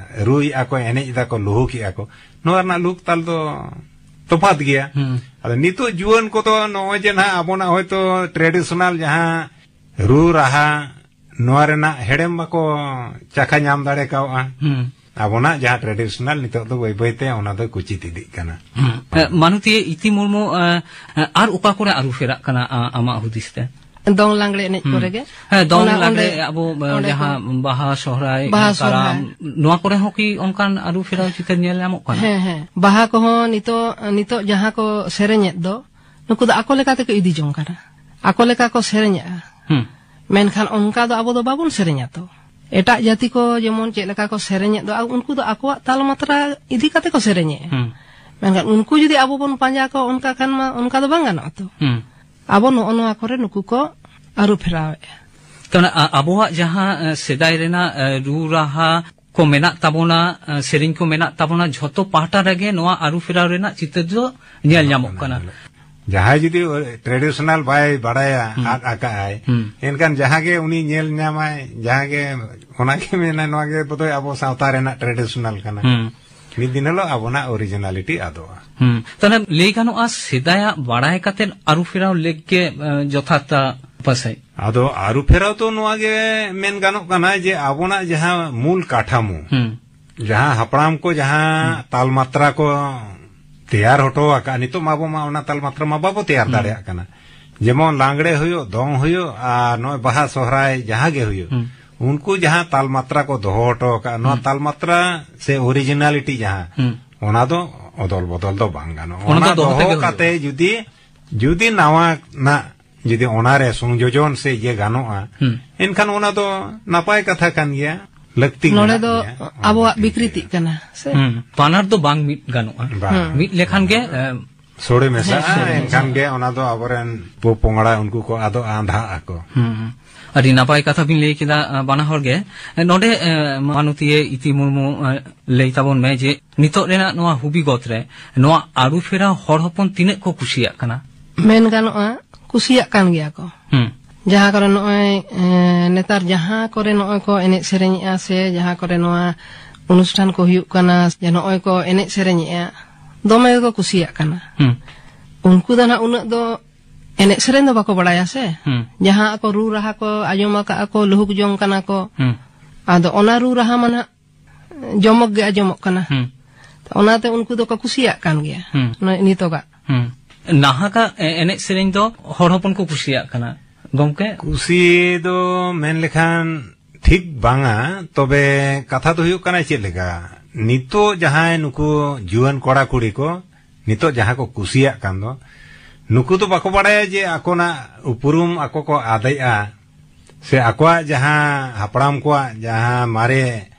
ᱨᱩᱭᱮᱫᱼᱟ ᱠᱚ, ᱮᱱᱮᱡ ᱮᱫᱟ ᱠᱚ, ᱞᱩᱦᱩᱠᱮᱫᱼᱟ ᱠᱚ, ᱱᱚᱣᱟ ᱨᱮᱱᱟᱜ ᱞᱩᱦᱩᱠ ᱛᱟᱞ ᱫᱚ ᱛᱚᱯᱷᱟᱛ ᱜᱮᱭᱟ᱾ ᱦᱩᱸ᱾ ᱟᱫᱚ ᱱᱤᱛᱚᱜ ᱡᱩᱣᱟᱹᱱ ᱠᱚᱫᱚ ᱱᱚᱜᱼᱚᱭ ᱡᱮ ᱱᱟᱦᱟᱜ ᱟᱵᱚᱱᱟᱜ ᱦᱚᱭᱛᱳ ᱴᱨᱮᱰᱤᱥᱚᱱᱟᱞ ᱡᱟᱦᱟᱸ ᱨᱩ ᱨᱟᱦᱟ, ᱱᱚᱣᱟ ᱨᱮᱱᱟᱜ ᱦᱮᱲᱮᱢ ᱵᱟᱠᱚ ᱪᱟᱠᱷᱟ ᱧᱟᱢ ᱫᱟᱲᱮ ᱠᱟᱣᱜᱼᱟ᱾ ᱦᱩᱸ᱾ ᱟᱵᱚᱱᱟᱜ ᱡᱟᱦᱟᱸ ᱴᱨᱮᱰᱤᱥᱚᱱᱟᱞ, ᱱᱤᱛᱚᱜ ᱫᱚ ᱵᱟᱹᱭ ᱵᱟᱹᱭ ᱛᱮ ᱚᱱᱟ ᱫᱚ ᱠᱩᱪᱤᱛ ᱤᱫᱤᱜ ᱠᱟᱱᱟ᱾ ᱦᱩᱸ᱾ ᱮ, ᱢᱟᱱᱚᱛᱤᱭᱟᱹ ᱤᱛᱤ ᱢᱩᱨᱢᱩ, ᱮ, ᱮ, ᱟᱨ ᱚᱠᱟ ᱠᱚᱨᱮ ᱟᱹᱨᱩ ᱯᱷᱮᱨᱟᱜ ᱠᱟᱱᱟ, ᱟ-, ᱟᱢᱟᱜ ᱦᱩᱫᱤᱥ ᱛᱮ? ᱫᱚᱝ ᱞᱟᱜᱽᱲᱮ ᱮᱱᱮᱡ ᱦᱩᱸ᱾ ᱠᱚᱨᱮ ᱜᱮ᱾ ᱦᱮᱸ, ᱫᱚᱝ ᱚᱱᱟ ᱞᱟᱜᱽᱲᱮ, ᱚᱸᱰᱮ, ᱟᱵᱚ, ᱮ, ᱚᱸᱰᱮ ᱡᱟᱦᱟᱸ ᱠᱚ ᱵᱟᱦᱟ, ᱥᱚᱦᱨᱟᱭ, ᱵᱟᱦᱟ, ᱠᱟᱨᱟᱢ, ᱥᱚᱦᱨᱟᱭ᱾ ᱱᱚᱣᱟ ᱠᱚᱨᱮ ᱦᱚᱸ ᱠᱤ ᱚᱱᱠᱟᱱ ᱟᱹᱨᱩ ᱯᱷᱮᱨᱟᱣ ᱪᱤᱛᱟᱹᱨ ᱧᱮᱞ ᱧᱟᱢᱚᱜ ᱠᱟᱱᱟ? ᱦᱮᱸ, ᱦᱮᱸ᱾ ᱵᱟᱦᱟ ᱠᱚᱦᱚᱸ ᱱᱤᱛᱚᱜ, ᱱᱤᱛᱚᱜ ᱡᱟᱦᱟᱸ ᱠᱚ ᱥᱮᱨᱮᱧᱮᱫ ᱫᱚ, ᱱᱩᱠᱩ ᱫᱚ ᱟᱠᱚ ᱞᱮᱠᱟ ᱛᱮᱠᱚ ᱤᱫᱤ ᱡᱚᱝ ᱠᱟᱱᱟ᱾ ᱟᱠᱚ ᱞᱮᱠᱟ ᱠᱚ ᱥᱮᱨᱮᱧᱮᱜᱼᱟ᱾ ᱦᱩᱸ᱾ ᱢᱮᱱᱠᱷᱟᱱ ᱚᱱᱠᱟ ᱫᱚ ᱟᱵᱚ ᱫᱚ ᱵᱟᱵᱚᱱ ᱥᱮᱨᱮᱧᱟ ᱛᱚ᱾ ᱮᱴᱟᱜ ᱡᱟᱹᱛᱤ ᱠᱚ ᱡᱮᱢᱚᱱ ᱪᱮᱫ ᱞᱮᱠᱟ ᱠᱚ ᱥᱮᱨᱮᱧᱮᱫ ᱫᱚ, ᱟ-, ᱩᱱᱠᱩ ᱫᱚ ᱟᱠᱚᱣᱟᱜ ᱛᱟᱞᱢᱟᱛᱨᱟ ᱤᱫᱤ ᱠᱟᱛᱮ ᱠᱚ ᱥᱮᱨᱮᱧᱮᱜᱼᱟ᱾ ᱦᱩᱸ᱾ ᱢᱮᱱᱠᱷᱟᱱ ᱩᱱᱠᱩ ᱡᱩᱫᱤ ᱟᱵᱚ ᱵᱚᱱ ᱯᱟᱸᱡᱟ ᱠᱚᱣᱟ, ᱚᱱᱠᱟ ᱠᱷᱟᱱ ᱢᱟ ᱚᱱᱠᱟ ᱫᱚ ᱵᱟᱝ ᱜᱟᱱᱚᱜᱼᱟ ᱛᱚ᱾ ᱦᱩᱸ᱾ ᱟᱵᱚ ᱱᱚᱜᱼᱚ ᱱᱚᱣᱟ ᱠᱚᱨᱮ ᱱᱩᱠᱩ ᱠᱚ ᱟᱹᱨᱩ ᱯᱷᱮᱨᱟᱣᱮᱜᱼᱟ᱾ ᱛᱚ, ᱚᱱᱟ, ᱟ-, ᱟᱵᱚᱣᱟᱜ ᱡᱟᱦᱟᱸ, ᱮ, ᱥᱮᱫᱟᱭ ᱨᱮᱱᱟᱜ, ᱮ, ᱨᱩ ᱨᱟᱦᱟ ᱠᱚ ᱢᱮᱱᱟᱜ ᱛᱟᱵᱚᱱᱟ, ᱮ, ᱥᱮᱨᱮᱧ ᱠᱚ ᱢᱮᱱᱟᱜ ᱛᱟᱵᱚᱱᱟ, ᱡᱷᱚᱛᱚ ᱯᱟᱦᱴᱟ ᱨᱮᱜᱮ ᱱᱚᱣᱟ ᱟᱹᱨᱩ ᱯᱷᱮᱨᱟᱣ ᱨᱮᱱᱟᱜ ᱪᱤᱛᱟᱹᱨ ᱫᱚ ᱧᱮᱞ ᱧᱟᱢᱚᱜ ᱠᱟᱱᱟ᱾ ᱡᱟᱦᱟᱸᱭ ᱡᱩᱫᱤ traditional ᱵᱟᱭ ᱵᱟᱲᱟᱭᱟ, ᱦᱩᱸ᱾ ᱟᱫ ᱟᱠᱟᱜᱼᱟᱭ, ᱦᱩᱸ᱾ ᱮᱱᱠᱷᱟᱱ ᱡᱟᱦᱟᱸ ᱜᱮ ᱩᱱᱤ ᱧᱮᱞ ᱧᱟᱢᱟᱭ, ᱡᱟᱦᱟᱸ ᱜᱮ, ᱚᱱᱟ ᱜᱮ ᱢᱮᱱᱟ, "ᱱᱚᱣᱟ ᱜᱮ ᱵᱚᱫᱚᱭ ᱟᱵᱚ ᱥᱟᱶᱛᱟ ᱨᱮᱱᱟᱜ traditional ᱠᱟᱱᱟ᱾" ᱦᱩᱸ᱾ ᱢᱤᱫ ᱫᱤᱱ ᱦᱤᱞᱳᱜ ᱟᱵᱚᱱᱟᱜ originality ᱟᱫᱚᱜᱼᱟ᱾ ᱦᱩᱸ᱾ ᱛᱟᱦᱞᱮ ᱞᱟᱹᱭ ᱜᱟᱱᱚᱜᱼᱟ, ᱥᱮᱫᱟᱭᱟᱜ ᱵᱟᱲᱟᱭ ᱠᱟᱛᱮ ᱟᱹᱨᱩ ᱯᱷᱮᱨᱟᱣ ᱞᱮᱠ ᱜᱮ, ᱮ, ᱡᱚᱛᱷᱟᱛᱟ ᱯᱟᱥᱮᱡ᱾ ᱟᱫᱚ ᱟᱹᱨᱩ ᱯᱷᱮᱨᱟᱣ ᱫᱚ ᱱᱚᱣᱟ ᱜᱮ ᱢᱮᱱ ᱜᱟᱱᱚᱜ ᱠᱟᱱᱟ ᱡᱮ ᱟᱵᱚᱱᱟᱜ ᱡᱟᱦᱟᱸ ᱢᱩᱞ ᱠᱟᱴᱷᱟᱢᱳ, ᱦᱩᱸ᱾ ᱡᱟᱦᱟᱸ ᱦᱟᱯᱲᱟᱢ ᱠᱚ ᱡᱟᱦᱟᱸ ᱦᱩᱸ᱾ ᱛᱟᱞᱢᱟᱛᱨᱟ ᱠᱚ ᱛᱮᱭᱟᱨ ᱦᱚᱴᱚ ᱟᱠᱟᱫᱼᱟ, ᱱᱤᱛᱚᱜ ᱢᱟ ᱟᱵᱚ ᱢᱟ ᱚᱱᱟ ᱛᱟᱞᱢᱟᱛᱨᱟ ᱢᱟ ᱵᱟᱵᱚ ᱛᱮᱭᱟᱨ ᱦᱩᱸ᱾ ᱫᱟᱲᱮᱭᱟᱜ ᱠᱟᱱᱟ᱾ ᱡᱮᱢᱚᱱ ᱞᱟᱜᱽᱲᱮ ᱦᱩᱭᱩᱜ, ᱫᱚᱝ ᱦᱩᱭᱩᱜ, ᱟᱨ ᱱᱚᱜᱼᱚᱭ ᱵᱟᱦᱟ ᱥᱚᱦᱨᱟᱭ ᱡᱟᱦᱟᱸ ᱜᱮ ᱦᱩᱭᱩᱜ, ᱦᱩᱸ᱾ ᱩᱱᱠᱩ ᱡᱟᱦᱟᱸ ᱛᱟᱞᱢᱟᱛᱨᱟ ᱠᱚ ᱫᱚᱦᱚ ᱦᱚᱴᱚ ᱟᱠᱟᱫᱼᱟ, ᱱᱚᱣᱟ ᱦᱩᱸ᱾ ᱛᱟᱞᱢᱟᱛᱨᱟ ᱥᱮ originality ᱡᱟᱦᱟᱸ, ᱦᱩᱸ᱾ ᱚᱱᱟ ᱫᱚ ᱚᱫᱚᱞ ᱵᱚᱫᱚᱞ ᱫᱚ ᱵᱟᱝ ᱜᱟᱱᱚᱜᱼᱟ᱾ ᱚᱱᱟ ᱚᱱᱟ ᱫᱚ ᱫᱚᱦᱚ ᱫᱚᱦᱚ ᱛᱮᱜᱮ ᱠᱟᱛᱮ ᱦᱩᱭᱩᱜᱼᱟ᱾ ᱡᱩᱫᱤ, ᱡᱩᱫᱤ ᱱᱟᱣᱟ ᱱᱟᱜ ᱡᱩᱫᱤ ᱚᱱᱟᱨᱮ ᱥᱚᱝᱡᱳᱡᱚᱱ ᱥᱮ ᱤᱭᱟᱹ ᱜᱟᱱᱚᱜᱼᱟ, ᱦᱩᱸ᱾ ᱮᱱᱠᱷᱟᱱ ᱚᱱᱟ ᱫᱚ ᱱᱟᱯᱟᱭ ᱠᱟᱛᱷᱟ ᱠᱟᱱ ᱜᱮᱭᱟ, ᱞᱟᱹᱠᱛᱤ ᱱᱚᱰᱮ ᱢᱮᱱᱟᱜ ᱫᱚ ᱜᱮᱭᱟ᱾ ᱟᱵᱚᱣᱟᱜ ᱚᱱᱟ ᱵᱤᱠᱨᱤᱛᱤᱜ ᱠᱟᱱᱟ ᱥᱮ? ᱦᱩᱸ, ᱵᱟᱱᱟᱨ ᱫᱚ ᱵᱟᱝ ᱢᱤᱫ ᱜᱟᱱᱚᱜᱼᱟ᱾ ᱵᱟᱝ᱾ ᱦᱩᱸ᱾ ᱢᱤᱫ ᱞᱮᱠᱷᱟᱱ ᱜᱮ, ᱮ, ᱥᱚᱲᱮ ᱢᱮᱥᱟᱜᱼᱟ, ᱦᱮᱸ, ᱥᱚᱲᱮ ᱮᱱᱠᱷᱟᱱ ᱢᱮᱥᱟᱜᱼᱟ᱾ ᱜᱮ ᱚᱱᱟ ᱫᱚ ᱟᱵᱚᱨᱮᱱ ᱯᱚ ᱯᱚᱝᱲᱟ ᱩᱱᱠᱩ ᱠᱚ ᱟᱫᱚᱜᱼᱟ, ᱟᱸᱫᱷᱟᱜ ᱟᱠᱚ᱾ ᱦᱩᱸ, ᱦᱩᱸ᱾ ᱟᱹᱰᱤ ᱱᱟᱯᱟᱭ ᱠᱟᱛᱷᱟ ᱵᱤᱱ ᱞᱟᱹᱭ ᱠᱮᱫᱟ, ᱮ, ᱵᱟᱱᱟ ᱦᱚᱲ ᱜᱮ᱾ ᱱᱚᱰᱮ, ᱮ, ᱢᱟᱱᱚᱛᱤᱭᱟᱹ ᱤᱛᱤ ᱢᱩᱨᱢᱩ, ᱮ, ᱞᱟᱹᱭ ᱛᱟᱵᱚᱱ ᱢᱮ ᱡᱮ ᱱᱤᱛᱚᱜ ᱨᱮᱱᱟᱜ ᱱᱚᱣᱟ ᱦᱩᱵᱤᱜᱚᱛ ᱨᱮ ᱱᱚᱣᱟ ᱟᱹᱨᱩ ᱯᱷᱮᱨᱟᱣ ᱦᱚᱲ ᱦᱚᱯᱚᱱ ᱛᱤᱱᱟᱹᱜ ᱠᱚ ᱠᱩᱥᱤᱭᱟᱜ ᱠᱟᱱᱟ? ᱢᱮᱱ ᱜᱟᱱᱚᱜᱼᱟ, ᱠᱩᱥᱤᱭᱟᱜ ᱠᱟᱱ ᱜᱮᱭᱟ ᱠᱚ᱾ ᱦᱩᱸ᱾ ᱡᱟᱦᱟᱸ ᱠᱚᱨᱮ ᱱᱚᱜᱼᱚᱭ, ᱮ, ᱱᱮᱛᱟᱨ ᱡᱟᱦᱟᱸ ᱠᱚᱨᱮ ᱱᱚᱜᱼᱚᱭ ᱠᱚ ᱮᱱᱮᱡ ᱥᱮᱨᱮᱧᱮᱜᱼᱟ ᱥᱮ ᱡᱟᱦᱟᱸ ᱠᱚᱨᱮ ᱱᱚᱣᱟ ᱚᱱᱩᱥᱴᱷᱟᱱ ᱠᱚ ᱦᱩᱭᱩᱜ ᱠᱟᱱᱟ, ᱡᱮ ᱱᱚᱜᱼᱚᱭ ᱠᱚ ᱮᱱᱮᱡ ᱥᱮᱨᱮᱧᱮᱜᱼᱟ, ᱫᱚᱢᱮ ᱜᱮᱠᱚ ᱠᱩᱥᱤᱭᱟᱜ ᱠᱟᱱᱟ᱾ ᱦᱩᱸ᱾ ᱩᱱᱠᱩ ᱫᱚ ᱱᱟᱜ ᱩᱱᱟᱹᱜ ᱫᱚ ᱮᱱᱮᱡ ᱥᱮᱨᱮᱧ ᱫᱚ ᱵᱟᱠᱚ ᱵᱟᱲᱟᱭᱟ ᱥᱮ᱾ ᱦᱩᱸ᱾ ᱡᱟᱦᱟᱸ ᱟᱠᱚ ᱨᱩ ᱨᱟᱦᱟ ᱠᱚ ᱟᱸᱡᱚᱢ ᱟᱠᱟᱫᱼᱟ ᱠᱚ, ᱞᱩᱦᱩᱠ ᱡᱚᱝ ᱠᱟᱱᱟ ᱠᱚ᱾ ᱦᱩᱸ᱾ ᱟᱫᱚ ᱚᱱᱟ ᱨᱩ ᱨᱟᱦᱟ ᱢᱟ ᱱᱟᱜ ᱡᱚᱢᱚᱠ ᱜᱮ ᱟᱸᱡᱚᱢᱚᱜ ᱠᱟᱱᱟ᱾ ᱦᱩᱸ᱾ ᱚᱱᱟᱛᱮ ᱩᱱᱠᱩ ᱫᱚᱠᱚ ᱠᱩᱥᱤᱭᱟᱜ ᱠᱟᱱ ᱜᱮᱭᱟ᱾ ᱦᱩᱸ᱾ ᱱᱚᱜᱼᱚᱭ ᱱᱤᱛᱚᱜᱟᱜ᱾ ᱦᱩᱸ᱾ ᱱᱟᱦᱟᱜᱟᱜ ᱮ-, ᱮᱱᱮᱡ ᱥᱮᱨᱮᱧ ᱫᱚ ᱦᱚᱲ ᱦᱚᱯᱚᱱ ᱠᱚ ᱠᱩᱥᱤᱭᱟᱜ ᱠᱟᱱᱟ, ᱜᱚᱢᱠᱮ? ᱠᱩᱥᱤ ᱫᱚ ᱢᱮᱱ ᱞᱮᱠᱷᱟᱱ ᱴᱷᱤᱠ ᱵᱟᱝᱟ, ᱛᱚᱵᱮ ᱠᱟᱛᱷᱟ ᱫᱚ ᱦᱩᱭᱩᱜ ᱠᱟᱱᱟ ᱪᱮᱫ ᱞᱮᱠᱟ, ᱱᱤᱛᱚᱜ ᱡᱟᱦᱟᱸᱭ ᱱᱩᱠᱩ ᱡᱩᱣᱟᱹᱱ ᱠᱚᱲᱟ ᱠᱩᱲᱤ ᱠᱚ ᱱᱤᱛᱚᱜ ᱡᱟᱦᱟᱸ ᱠᱚ ᱠᱩᱥᱤᱭᱟᱜ ᱠᱟᱱ ᱫᱚ, ᱱᱩᱠᱩ ᱫᱚ ᱵᱟᱠᱚ ᱵᱟᱲᱟᱭᱟ ᱡᱮ ᱟᱠᱚᱱᱟᱜ ᱩᱯᱨᱩᱢ ᱟᱠᱚ ᱠᱚ ᱟᱫᱮᱜᱼᱟ, ᱥᱮ ᱟᱠᱚᱣᱟᱜ ᱡᱟᱦᱟᱸ ᱦᱟᱯᱲᱟᱢ ᱠᱚᱣᱟᱜ ᱡᱟᱦᱟᱸ ᱢᱟᱨᱮ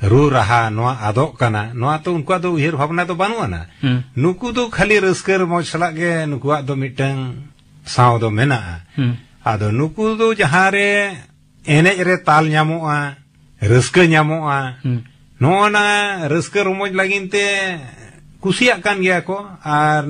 ᱨᱩ ᱨᱟᱦᱟ ᱱᱚᱣᱟ ᱟᱫᱚᱜ ᱠᱟᱱᱟ, ᱱᱚᱣᱟ ᱛᱚ ᱩᱱᱠᱩᱣᱟᱜ ᱫᱚ ᱩᱭᱦᱟᱹᱨ ᱵᱷᱟᱵᱽᱱᱟ ᱫᱚ ᱵᱟᱹᱱᱩᱜ ᱟᱱᱟ᱾ ᱦᱩᱸ᱾ ᱱᱩᱠᱩ ᱫᱚ ᱠᱷᱟᱹᱞᱤ ᱨᱟᱹᱥᱠᱟᱹ ᱨᱚᱢᱚᱡᱽ ᱥᱟᱞᱟᱜ ᱜᱮ ᱱᱩᱠᱩᱣᱟᱜ ᱫᱚ ᱢᱤᱫᱴᱟᱝ ᱥᱟᱶ ᱫᱚ ᱢᱮᱱᱟᱜᱼᱟ᱾ ᱦᱩᱸ᱾ ᱟᱫᱚ ᱱᱩᱠᱩ ᱫᱚ ᱡᱟᱦᱟᱸ ᱨᱮ ᱮᱱᱮᱡ ᱨᱮ ᱛᱟᱞ ᱧᱟᱢᱚᱜᱼᱟ, ᱨᱟᱹᱥᱠᱟᱹ ᱧᱟᱢᱚᱜᱼᱟ, ᱦᱩᱸ᱾ ᱱᱚᱜᱼᱚ ᱱᱟ ᱨᱟᱹᱥᱠᱟᱹ ᱨᱚᱢᱚᱡᱽ ᱞᱟᱹᱜᱤᱫ ᱛᱮ ᱠᱩᱥᱤᱭᱟᱜ ᱠᱟᱱ ᱜᱮᱭᱟ ᱠᱚ᱾ ᱟᱨ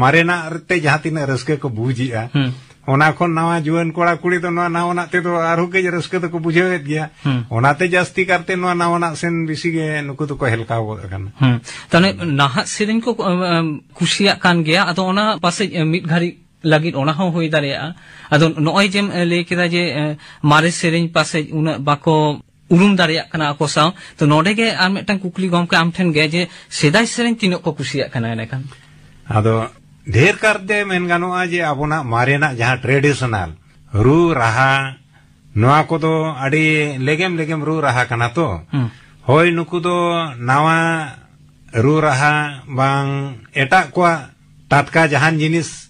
ᱢᱟᱨᱮᱱᱟᱜ ᱛᱮ ᱡᱟᱦᱟᱸ ᱛᱤᱱᱟᱹᱜ ᱨᱟᱹᱥᱠᱟᱹ ᱠᱚ ᱵᱩᱡᱽ ᱮᱜᱼᱟ, ᱦᱩᱸ᱾ ᱚᱱᱟ ᱠᱷᱚᱱ ᱱᱟᱣᱟ ᱡᱩᱣᱟᱹᱱ ᱠᱚᱲᱟ ᱠᱩᱲᱤ ᱫᱚ ᱱᱚᱣᱟ ᱱᱟᱣᱟᱱᱟᱜ ᱛᱮᱫᱚ ᱟᱨᱦᱚᱸ ᱠᱟᱹᱡ ᱨᱟᱹᱥᱠᱟᱹ ᱫᱚᱠᱚ ᱵᱩᱡᱷᱟᱹᱣᱮᱫ ᱜᱮᱭᱟ᱾ ᱦᱩᱸ᱾ ᱚᱱᱟᱛᱮ ᱡᱟᱹᱥᱛᱤ ᱠᱟᱨᱛᱮ ᱱᱚᱣᱟ ᱱᱟᱣᱟᱱᱟᱜ ᱥᱮᱱ ᱵᱮᱥᱤ ᱜᱮ ᱱᱩᱠᱩ ᱫᱚᱠᱚ ᱦᱮᱞᱠᱟᱣ ᱜᱚᱫ ᱟᱠᱟᱱᱟ᱾ ᱦᱩᱸ᱾ ᱛᱟᱦᱞᱮ ᱱᱟᱦᱟᱜ ᱥᱮᱨᱮᱧ ᱠᱚ, ᱮᱢ, ᱮᱢ, ᱠᱩᱥᱤᱭᱟᱜ ᱠᱟᱱ ᱜᱮᱭᱟ, ᱟᱫᱚ ᱚᱱᱟ ᱯᱟᱥᱮᱡ ᱢᱤᱫ ᱜᱷᱟᱹᱲᱤᱡ ᱞᱟᱹᱜᱤᱫ ᱚᱱᱟ ᱦᱚᱸ ᱦᱩᱭ ᱫᱟᱲᱮᱭᱟᱜᱼᱟ᱾ ᱟᱫᱚ ᱱᱚᱜᱼᱚᱭ ᱡᱮᱢ ᱞᱟᱹᱭ ᱠᱮᱫᱟ ᱡᱮ, ᱮ, ᱢᱟᱨᱮ ᱥᱮᱨᱮᱧ ᱯᱟᱥᱮᱡ ᱩᱱᱟᱹᱜ ᱵᱟᱠᱚ ᱩᱨᱩᱢ ᱫᱟᱲᱮᱭᱟᱜ ᱠᱟᱱᱟ ᱟᱠᱚ ᱥᱟᱶ᱾ ᱛᱚ ᱱᱚᱰᱮ ᱜᱮ ᱟᱨ ᱢᱤᱫᱴᱟᱝ ᱠᱩᱠᱞᱤ ᱜᱚᱢᱠᱮ ᱟᱢ ᱴᱷᱮᱱ ᱜᱮ, ᱡᱮ ᱥᱮᱫᱟᱭ ᱥᱮᱨᱮᱧ ᱛᱤᱱᱟᱹᱜ ᱠᱚ ᱠᱩᱥᱤᱭᱟᱜ ᱠᱟᱱᱟ ᱮᱸᱰᱮᱠᱷᱟᱱ? ᱟᱫᱚ ᱰᱷᱮᱨ ᱠᱟᱨᱛᱮ ᱢᱮᱱ ᱜᱟᱱᱚᱜᱼᱟ ᱡᱮ ᱟᱵᱚᱱᱟᱜ ᱢᱟᱨᱮᱱᱟᱜ ᱡᱟᱦᱟᱸ traditional ᱨᱩ ᱨᱟᱦᱟ, ᱱᱚᱣᱟ ᱠᱚᱫᱚ ᱟᱹᱰᱤ ᱞᱮᱜᱮᱢ ᱞᱮᱜᱮᱢ ᱨᱩ ᱨᱟᱦᱟ ᱠᱟᱱᱟ ᱛᱚ᱾ ᱦᱩᱸ᱾ ᱦᱳᱭ, ᱱᱩᱠᱩ ᱫᱚ ᱱᱟᱣᱟ ᱨᱩ ᱨᱟᱦᱟ ᱵᱟᱝ ᱮᱴᱟᱜ ᱠᱚᱣᱟᱜ ᱴᱟᱴᱠᱟ ᱡᱟᱦᱟᱱ ᱡᱤᱱᱤᱥ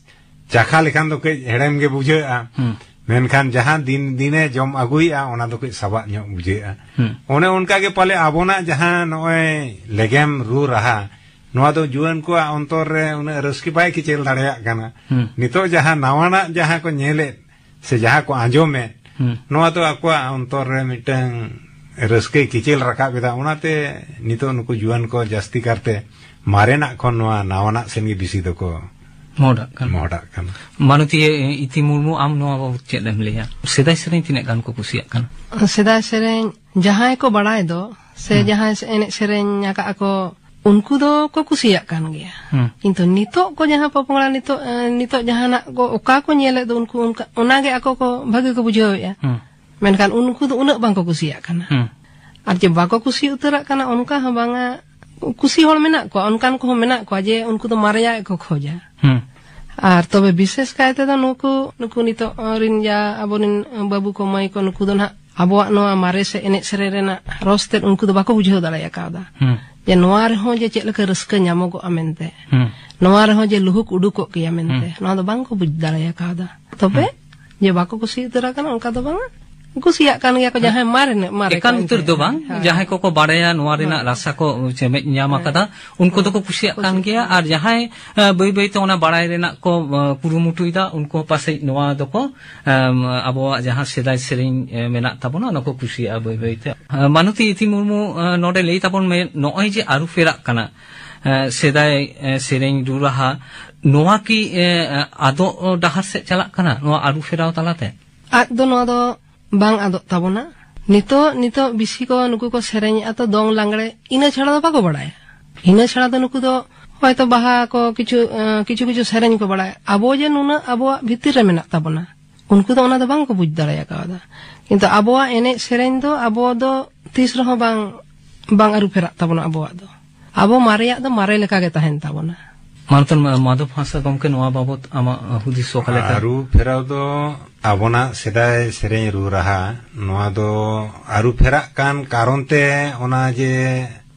ᱪᱟᱠᱷᱟ ᱞᱮᱠᱷᱟᱱ ᱫᱚ ᱠᱟᱹᱡ ᱦᱮᱲᱮᱢ ᱜᱮ ᱵᱩᱡᱷᱟᱹᱜᱼᱟ᱾ ᱦᱩᱸ᱾ ᱢᱮᱱᱠᱷᱟᱱ ᱡᱟᱦᱟᱸ ᱫᱤᱱ ᱫᱤᱱᱮ ᱡᱚᱢ ᱟᱹᱜᱩᱭᱮᱫᱼᱟ, ᱚᱱᱟ ᱫᱚ ᱠᱟᱹᱡ ᱥᱟᱵᱟᱜ ᱧᱚᱜ ᱵᱩᱡᱷᱟᱹᱜᱼᱟ᱾ ᱦᱩᱸ᱾ ᱚᱱᱮ ᱚᱱᱠᱟ ᱜᱮ ᱯᱟᱞᱮ ᱟᱵᱚᱱᱟᱜ ᱡᱟᱦᱟᱸ ᱱᱚᱜᱼᱚᱭ ᱞᱮᱜᱮᱢ ᱨᱩ ᱨᱟᱦᱟ, ᱱᱚᱣᱟ ᱫᱚ ᱡᱩᱣᱟᱹᱱ ᱠᱚᱣᱟᱜ ᱚᱱᱛᱚᱨ ᱨᱮ ᱩᱱᱟᱹᱜ ᱨᱟᱹᱥᱠᱟᱹ ᱵᱟᱭ ᱠᱮᱪᱮᱞ ᱫᱟᱲᱮᱭᱟᱜ ᱠᱟᱱᱟ᱾ ᱦᱩᱸ᱾ ᱱᱤᱛᱚᱜ ᱡᱟᱦᱟᱸ ᱱᱟᱣᱟᱱᱟᱜ ᱡᱟᱦᱟᱸ ᱠᱚ ᱧᱮᱞᱮᱫ ᱥᱮ ᱡᱟᱦᱟᱸ ᱠᱚ ᱟᱸᱡᱚᱢᱮᱫ, ᱦᱩᱸ᱾ ᱱᱚᱣᱟ ᱫᱚ ᱟᱠᱚᱣᱟᱜ ᱚᱱᱛᱚᱨ ᱨᱮ ᱢᱤᱫᱴᱟᱝ ᱨᱟᱹᱥᱠᱟᱹᱭ ᱠᱮᱪᱮᱞ ᱨᱟᱠᱟᱵ ᱮᱫᱟ᱾ ᱚᱱᱟᱛᱮ ᱱᱤᱛᱚᱜ ᱱᱩᱠᱩ ᱡᱩᱣᱟᱹᱱ ᱠᱚ ᱡᱟᱹᱥᱛᱤ ᱠᱟᱨᱛᱮ ᱢᱟᱨᱮᱱᱟᱜ ᱠᱷᱚᱱ ᱱᱚᱣᱟ ᱱᱟᱣᱟᱱᱟᱜ ᱥᱮᱱ ᱜᱮ ᱵᱮᱥᱤ ᱫᱚᱠᱚ ᱢᱚᱦᱰᱟᱜ ᱠᱟᱱᱟ᱾ ᱢᱚᱦᱰᱟᱜ ᱠᱟᱱᱟ᱾ ᱢᱟᱱᱚᱛᱤᱭᱟᱹ ᱤᱛᱤ ᱢᱩᱨᱢᱩ, ᱟᱢ ᱱᱚᱣᱟ ᱵᱟᱵᱚᱛ ᱪᱮᱫ ᱮᱢ ᱞᱟᱹᱭᱟ? ᱥᱮᱫᱟᱭ ᱥᱮᱨᱮᱧ ᱛᱤᱱᱟᱹᱜ ᱜᱟᱱ ᱠᱚ ᱠᱩᱥᱤᱭᱟᱜ ᱠᱟᱱᱟ? ᱥᱮᱫᱟᱭ ᱥᱮᱨᱮᱧ ᱡᱟᱦᱟᱸᱭ ᱠᱚ ᱵᱟᱲᱟᱭ ᱫᱚ, ᱥᱮ ᱦᱩᱸ᱾ ᱡᱟᱦᱟᱸᱭ ᱮᱱᱮᱡ ᱥᱮᱨᱮᱧ ᱟᱠᱟᱫ ᱟᱠᱚ, ᱩᱱᱠᱩ ᱫᱚᱠᱚ ᱠᱩᱥᱤᱭᱟᱜ ᱠᱟᱱ ᱜᱮᱭᱟ᱾ ᱦᱩᱸ᱾ ᱠᱤᱱᱛᱩ ᱱᱤᱛᱚᱜ ᱠᱚ ᱡᱟᱦᱟᱸ ᱯᱚᱯᱚᱝᱲᱟ ᱱᱤᱛᱚᱜ, ᱮ, ᱱᱤᱛᱚᱜ ᱡᱟᱦᱟᱱᱟᱜ ᱠᱚ ᱚᱠᱟ ᱠᱚ ᱧᱮᱞᱮᱫ ᱫᱚ, ᱩᱱᱠᱩ ᱚᱱᱠᱟ, ᱚᱱᱟᱜᱮ ᱟᱠᱚ ᱠᱚ ᱵᱷᱟᱜᱤ ᱠᱚ ᱵᱩᱡᱷᱟᱹᱣᱮᱫᱼᱟ᱾ ᱦᱩᱸ᱾ ᱢᱮᱱᱠᱷᱟᱱ ᱩᱱᱠᱩ ᱫᱚ ᱩᱱᱟᱹᱜ ᱵᱟᱝᱠᱚ ᱠᱩᱥᱤᱭᱟᱜ ᱠᱟᱱᱟ᱾ ᱦᱩᱸ᱾ ᱟᱨ ᱡᱮ ᱵᱟᱠᱚ ᱠᱩᱥᱤ ᱩᱛᱟᱹᱨᱟᱜ ᱠᱟᱱᱟ, ᱚᱱᱠᱟ ᱦᱚᱸ ᱵᱟᱝᱟ᱾ ᱠᱩᱥᱤ ᱦᱚᱲ ᱢᱮᱱᱟᱜ ᱠᱚᱣᱟ, ᱚᱱᱠᱟᱱ ᱠᱚᱦᱚᱸ ᱢᱮᱱᱟᱜ ᱠᱚᱣᱟ ᱡᱮ ᱩᱱᱠᱩ ᱫᱚ ᱢᱟᱨᱮᱭᱟᱜ ᱜᱮᱠᱚ ᱠᱷᱚᱡᱟ᱾ ᱦᱩᱸ᱾ ᱟᱨ ᱛᱚᱵᱮ ᱵᱤᱥᱮᱥ ᱠᱟᱭ ᱛᱮᱫᱚ ᱱᱩᱠᱩ, ᱱᱩᱠᱩ ᱱᱤᱛᱚᱜ ᱨᱤᱱ ᱡᱟ ᱟᱵᱚᱨᱤᱱ ᱵᱟᱹᱵᱩ ᱠᱚ ᱢᱟᱹᱭ ᱠᱚ, ᱱᱩᱠᱩ ᱫᱚ ᱱᱟᱦᱟᱜ ᱟᱵᱚᱣᱟᱜ ᱱᱚᱣᱟ ᱢᱟᱨᱮ ᱥᱮ ᱮᱱᱮᱡ ᱥᱮᱨᱮᱧ ᱨᱮᱱᱟᱜ ᱨᱚᱥ ᱛᱮᱫ ᱩᱱᱠᱩ ᱫᱚ ᱵᱟᱠᱚ ᱵᱩᱡᱷᱟᱹᱣ ᱫᱟᱲᱮ ᱟᱠᱟᱣᱫᱟ᱾ ᱦᱩᱸ᱾ ᱡᱮ ᱱᱚᱣᱟ ᱨᱮᱦᱚᱸ ᱡᱮ ᱪᱮᱫ ᱞᱮᱠᱟ ᱨᱟᱹᱥᱠᱟᱹ ᱧᱟᱢᱚᱜᱚᱜᱼᱟ ᱢᱮᱱᱛᱮ᱾ ᱦᱩᱸ᱾ ᱱᱚᱣᱟ ᱨᱮᱦᱚᱸ ᱡᱮ ᱞᱩᱦᱩᱠ ᱩᱰᱩᱠᱚᱜ ᱜᱮᱭᱟ ᱢᱮᱱᱛᱮ, ᱦᱩᱸ᱾ ᱱᱚᱣᱟ ᱫᱚ ᱵᱟᱝ ᱠᱚ ᱵᱩᱡᱽ ᱫᱟᱲᱮ ᱟᱠᱟᱣᱫᱟ᱾ ᱛᱚᱵᱮ ᱦᱩᱸ᱾ ᱡᱮ ᱵᱟᱠᱚ ᱠᱩᱥᱤ ᱩᱛᱟᱹᱨ ᱟᱠᱟᱱᱟ, ᱚᱱᱠᱟ ᱫᱚ ᱵᱟᱝᱟ᱾ ᱠᱩᱥᱤᱭᱟᱜ ᱠᱟᱱ ᱜᱮᱭᱟ ᱠᱚ ᱡᱟᱦᱟᱸᱭ ᱢᱟᱨᱮ ᱧᱚᱜ, ᱢᱟᱨᱮ ᱮᱠᱟᱞ ᱠᱚ ᱩᱛᱟᱹᱨ ᱮᱱᱛᱮ᱾ ᱫᱚ ᱵᱟᱝ, ᱦᱳᱭ᱾ ᱡᱟᱦᱟᱸᱭ ᱠᱚᱠᱚ ᱵᱟᱲᱟᱭᱟ ᱱᱚᱣᱟ ᱨᱮᱱᱟᱜ ᱦᱳᱭ᱾ ᱨᱟᱥᱟ ᱠᱚ ᱪᱮᱢᱮᱫ ᱧᱟᱢ ᱦᱳᱭ᱾ ᱟᱠᱟᱫᱟ, ᱩᱱᱠᱩ ᱫᱚᱠᱚ ᱠᱩᱥᱤᱭᱟᱜ ᱠᱟᱱ ᱠᱩᱥᱤᱭᱟᱜ ᱜᱮᱭᱟ᱾ ᱠᱟᱱ ᱟᱨ ᱡᱟᱦᱟᱸᱭ, ᱮ, ᱵᱟᱹᱭ ᱵᱟᱹᱭ ᱛᱮ ᱚᱱᱟ ᱵᱟᱲᱟᱭ ᱨᱮᱱᱟᱜ ᱠᱚ, ᱮ, ᱠᱩᱨᱩᱢᱩᱴᱩᱭᱮᱫᱟ, ᱩᱱᱠᱩ ᱦᱚᱸ ᱯᱟᱥᱮᱡ ᱱᱚᱣᱟ ᱫᱚᱠᱚ, ᱮᱢ, ᱟᱵᱚᱣᱟᱜ ᱡᱟᱦᱟᱸ ᱥᱮᱫᱟᱭ ᱥᱮᱨᱮᱧ, ᱮ, ᱢᱮᱱᱟᱜ ᱛᱟᱵᱚᱱᱟ, ᱚᱱᱟ ᱠᱚ ᱠᱩᱥᱤᱭᱟᱜᱼᱟ ᱵᱟᱹᱭ ᱵᱟᱹᱭ ᱛᱮ᱾ ᱮ, ᱢᱟᱱᱚᱛᱤ ᱤᱛᱤ ᱢᱩᱨᱢᱩ, ᱮ, ᱱᱚᱰᱮ ᱞᱟᱹᱭ ᱛᱟᱵᱚᱱ ᱢᱮ, ᱱᱚᱜᱼᱚᱭ ᱡᱮ ᱟᱹᱨᱩ ᱯᱷᱮᱨᱟᱜ ᱠᱟᱱᱟ, ᱮ, ᱥᱮᱫᱟᱭ, ᱮ, ᱥᱮᱨᱮᱧ ᱨᱩ ᱨᱟᱦᱟ, ᱱᱚᱣᱟ ᱠᱤ, ᱮ, ᱟᱫᱚᱜ ᱰᱟᱦᱟᱨ ᱥᱮᱫ ᱪᱟᱞᱟᱜ ᱠᱟᱱᱟ ᱱᱚᱣᱟ ᱟᱹᱨᱩ ᱯᱷᱮᱨᱟᱣ ᱛᱟᱞᱟᱛᱮ? ᱟᱫ ᱫᱚ ᱱᱚᱣᱟ ᱫᱚ ᱵᱟᱝ ᱟᱫᱚᱜ ᱛᱟᱵᱚᱱᱟ᱾ ᱱᱤᱛᱚᱜ, ᱱᱤᱛᱚᱜ ᱵᱤᱥᱤ ᱠᱚ ᱱᱩᱠᱩ ᱠᱚ ᱥᱮᱨᱮᱧᱮᱜᱼᱟ ᱛᱚ ᱫᱚᱝ ᱞᱟᱜᱽᱲᱮ, ᱤᱱᱟᱹ ᱪᱷᱟᱲᱟ ᱫᱚ ᱵᱟᱠᱚ ᱵᱟᱲᱟᱭᱟ᱾ ᱤᱱᱟᱹ ᱪᱷᱟᱲᱟ ᱫᱚ ᱱᱩᱠᱩ ᱫᱚ ᱦᱚᱭᱛᱚ ᱵᱟᱦᱟ ᱠᱚ ᱠᱤᱪᱷᱩ, ᱮ, ᱠᱤᱪᱷᱩ ᱠᱤᱪᱷᱩ ᱥᱮᱨᱮᱧ ᱠᱚ ᱵᱟᱲᱟᱭᱟ᱾ ᱟᱵᱚ ᱡᱮ ᱱᱩᱱᱟᱹᱜ ᱟᱵᱚᱣᱟᱜ ᱵᱷᱤᱛᱤᱨ ᱨᱮ ᱢᱮᱱᱟᱜ ᱛᱟᱵᱚᱱᱟ, ᱩᱱᱠᱩ ᱫᱚ ᱚᱱᱟ ᱫᱚ ᱵᱟᱝ ᱠᱚ ᱵᱩᱡᱽ ᱫᱟᱲᱮ ᱟᱠᱟᱣᱫᱟ᱾ ᱠᱤᱱᱛᱩ ᱟᱵᱚᱣᱟᱜ ᱮᱱᱮᱡ ᱥᱮᱨᱮᱧ ᱫᱚ ᱟᱵᱚ ᱫᱚ ᱛᱤᱥ ᱨᱮᱦᱚᱸ ᱵᱟᱝ, ᱵᱟᱝ ᱟᱹᱨᱩ ᱯᱷᱮᱨᱟᱜ ᱛᱟᱵᱚᱱᱟ ᱟᱵᱚᱣᱟᱜ ᱫᱚ᱾ ᱟᱵᱚ ᱢᱟᱨᱮᱭᱟᱜ ᱫᱚ ᱢᱟᱨᱮ ᱞᱮᱠᱟ ᱜᱮ ᱛᱟᱦᱮᱱ ᱛᱟᱵᱚᱱᱟ᱾ ᱢᱟᱱᱚᱛᱟᱱ ᱢᱟ-, ᱢᱟᱫᱷᱚᱵ ᱦᱟᱸᱥᱫᱟ ᱜᱚᱢᱠᱮ, ᱱᱚᱣᱟ ᱵᱟᱵᱚᱛ ᱟᱢᱟᱜ ᱦᱩᱫᱤᱥ ᱚᱠᱟ ᱞᱮᱠᱟ? ᱟᱹᱨᱩ ᱯᱷᱮᱨᱟᱣ ᱫᱚ ᱟᱵᱚᱱᱟᱜ ᱥᱮᱫᱟᱭ ᱥᱮᱨᱮᱧ ᱨᱩ ᱨᱟᱦᱟ, ᱱᱚᱣᱟ ᱫᱚ ᱟᱹᱨᱩ ᱯᱷᱮᱨᱟᱜ ᱠᱟᱱ ᱠᱟᱨᱚᱱ ᱛᱮ ᱚᱱᱟ ᱡᱮ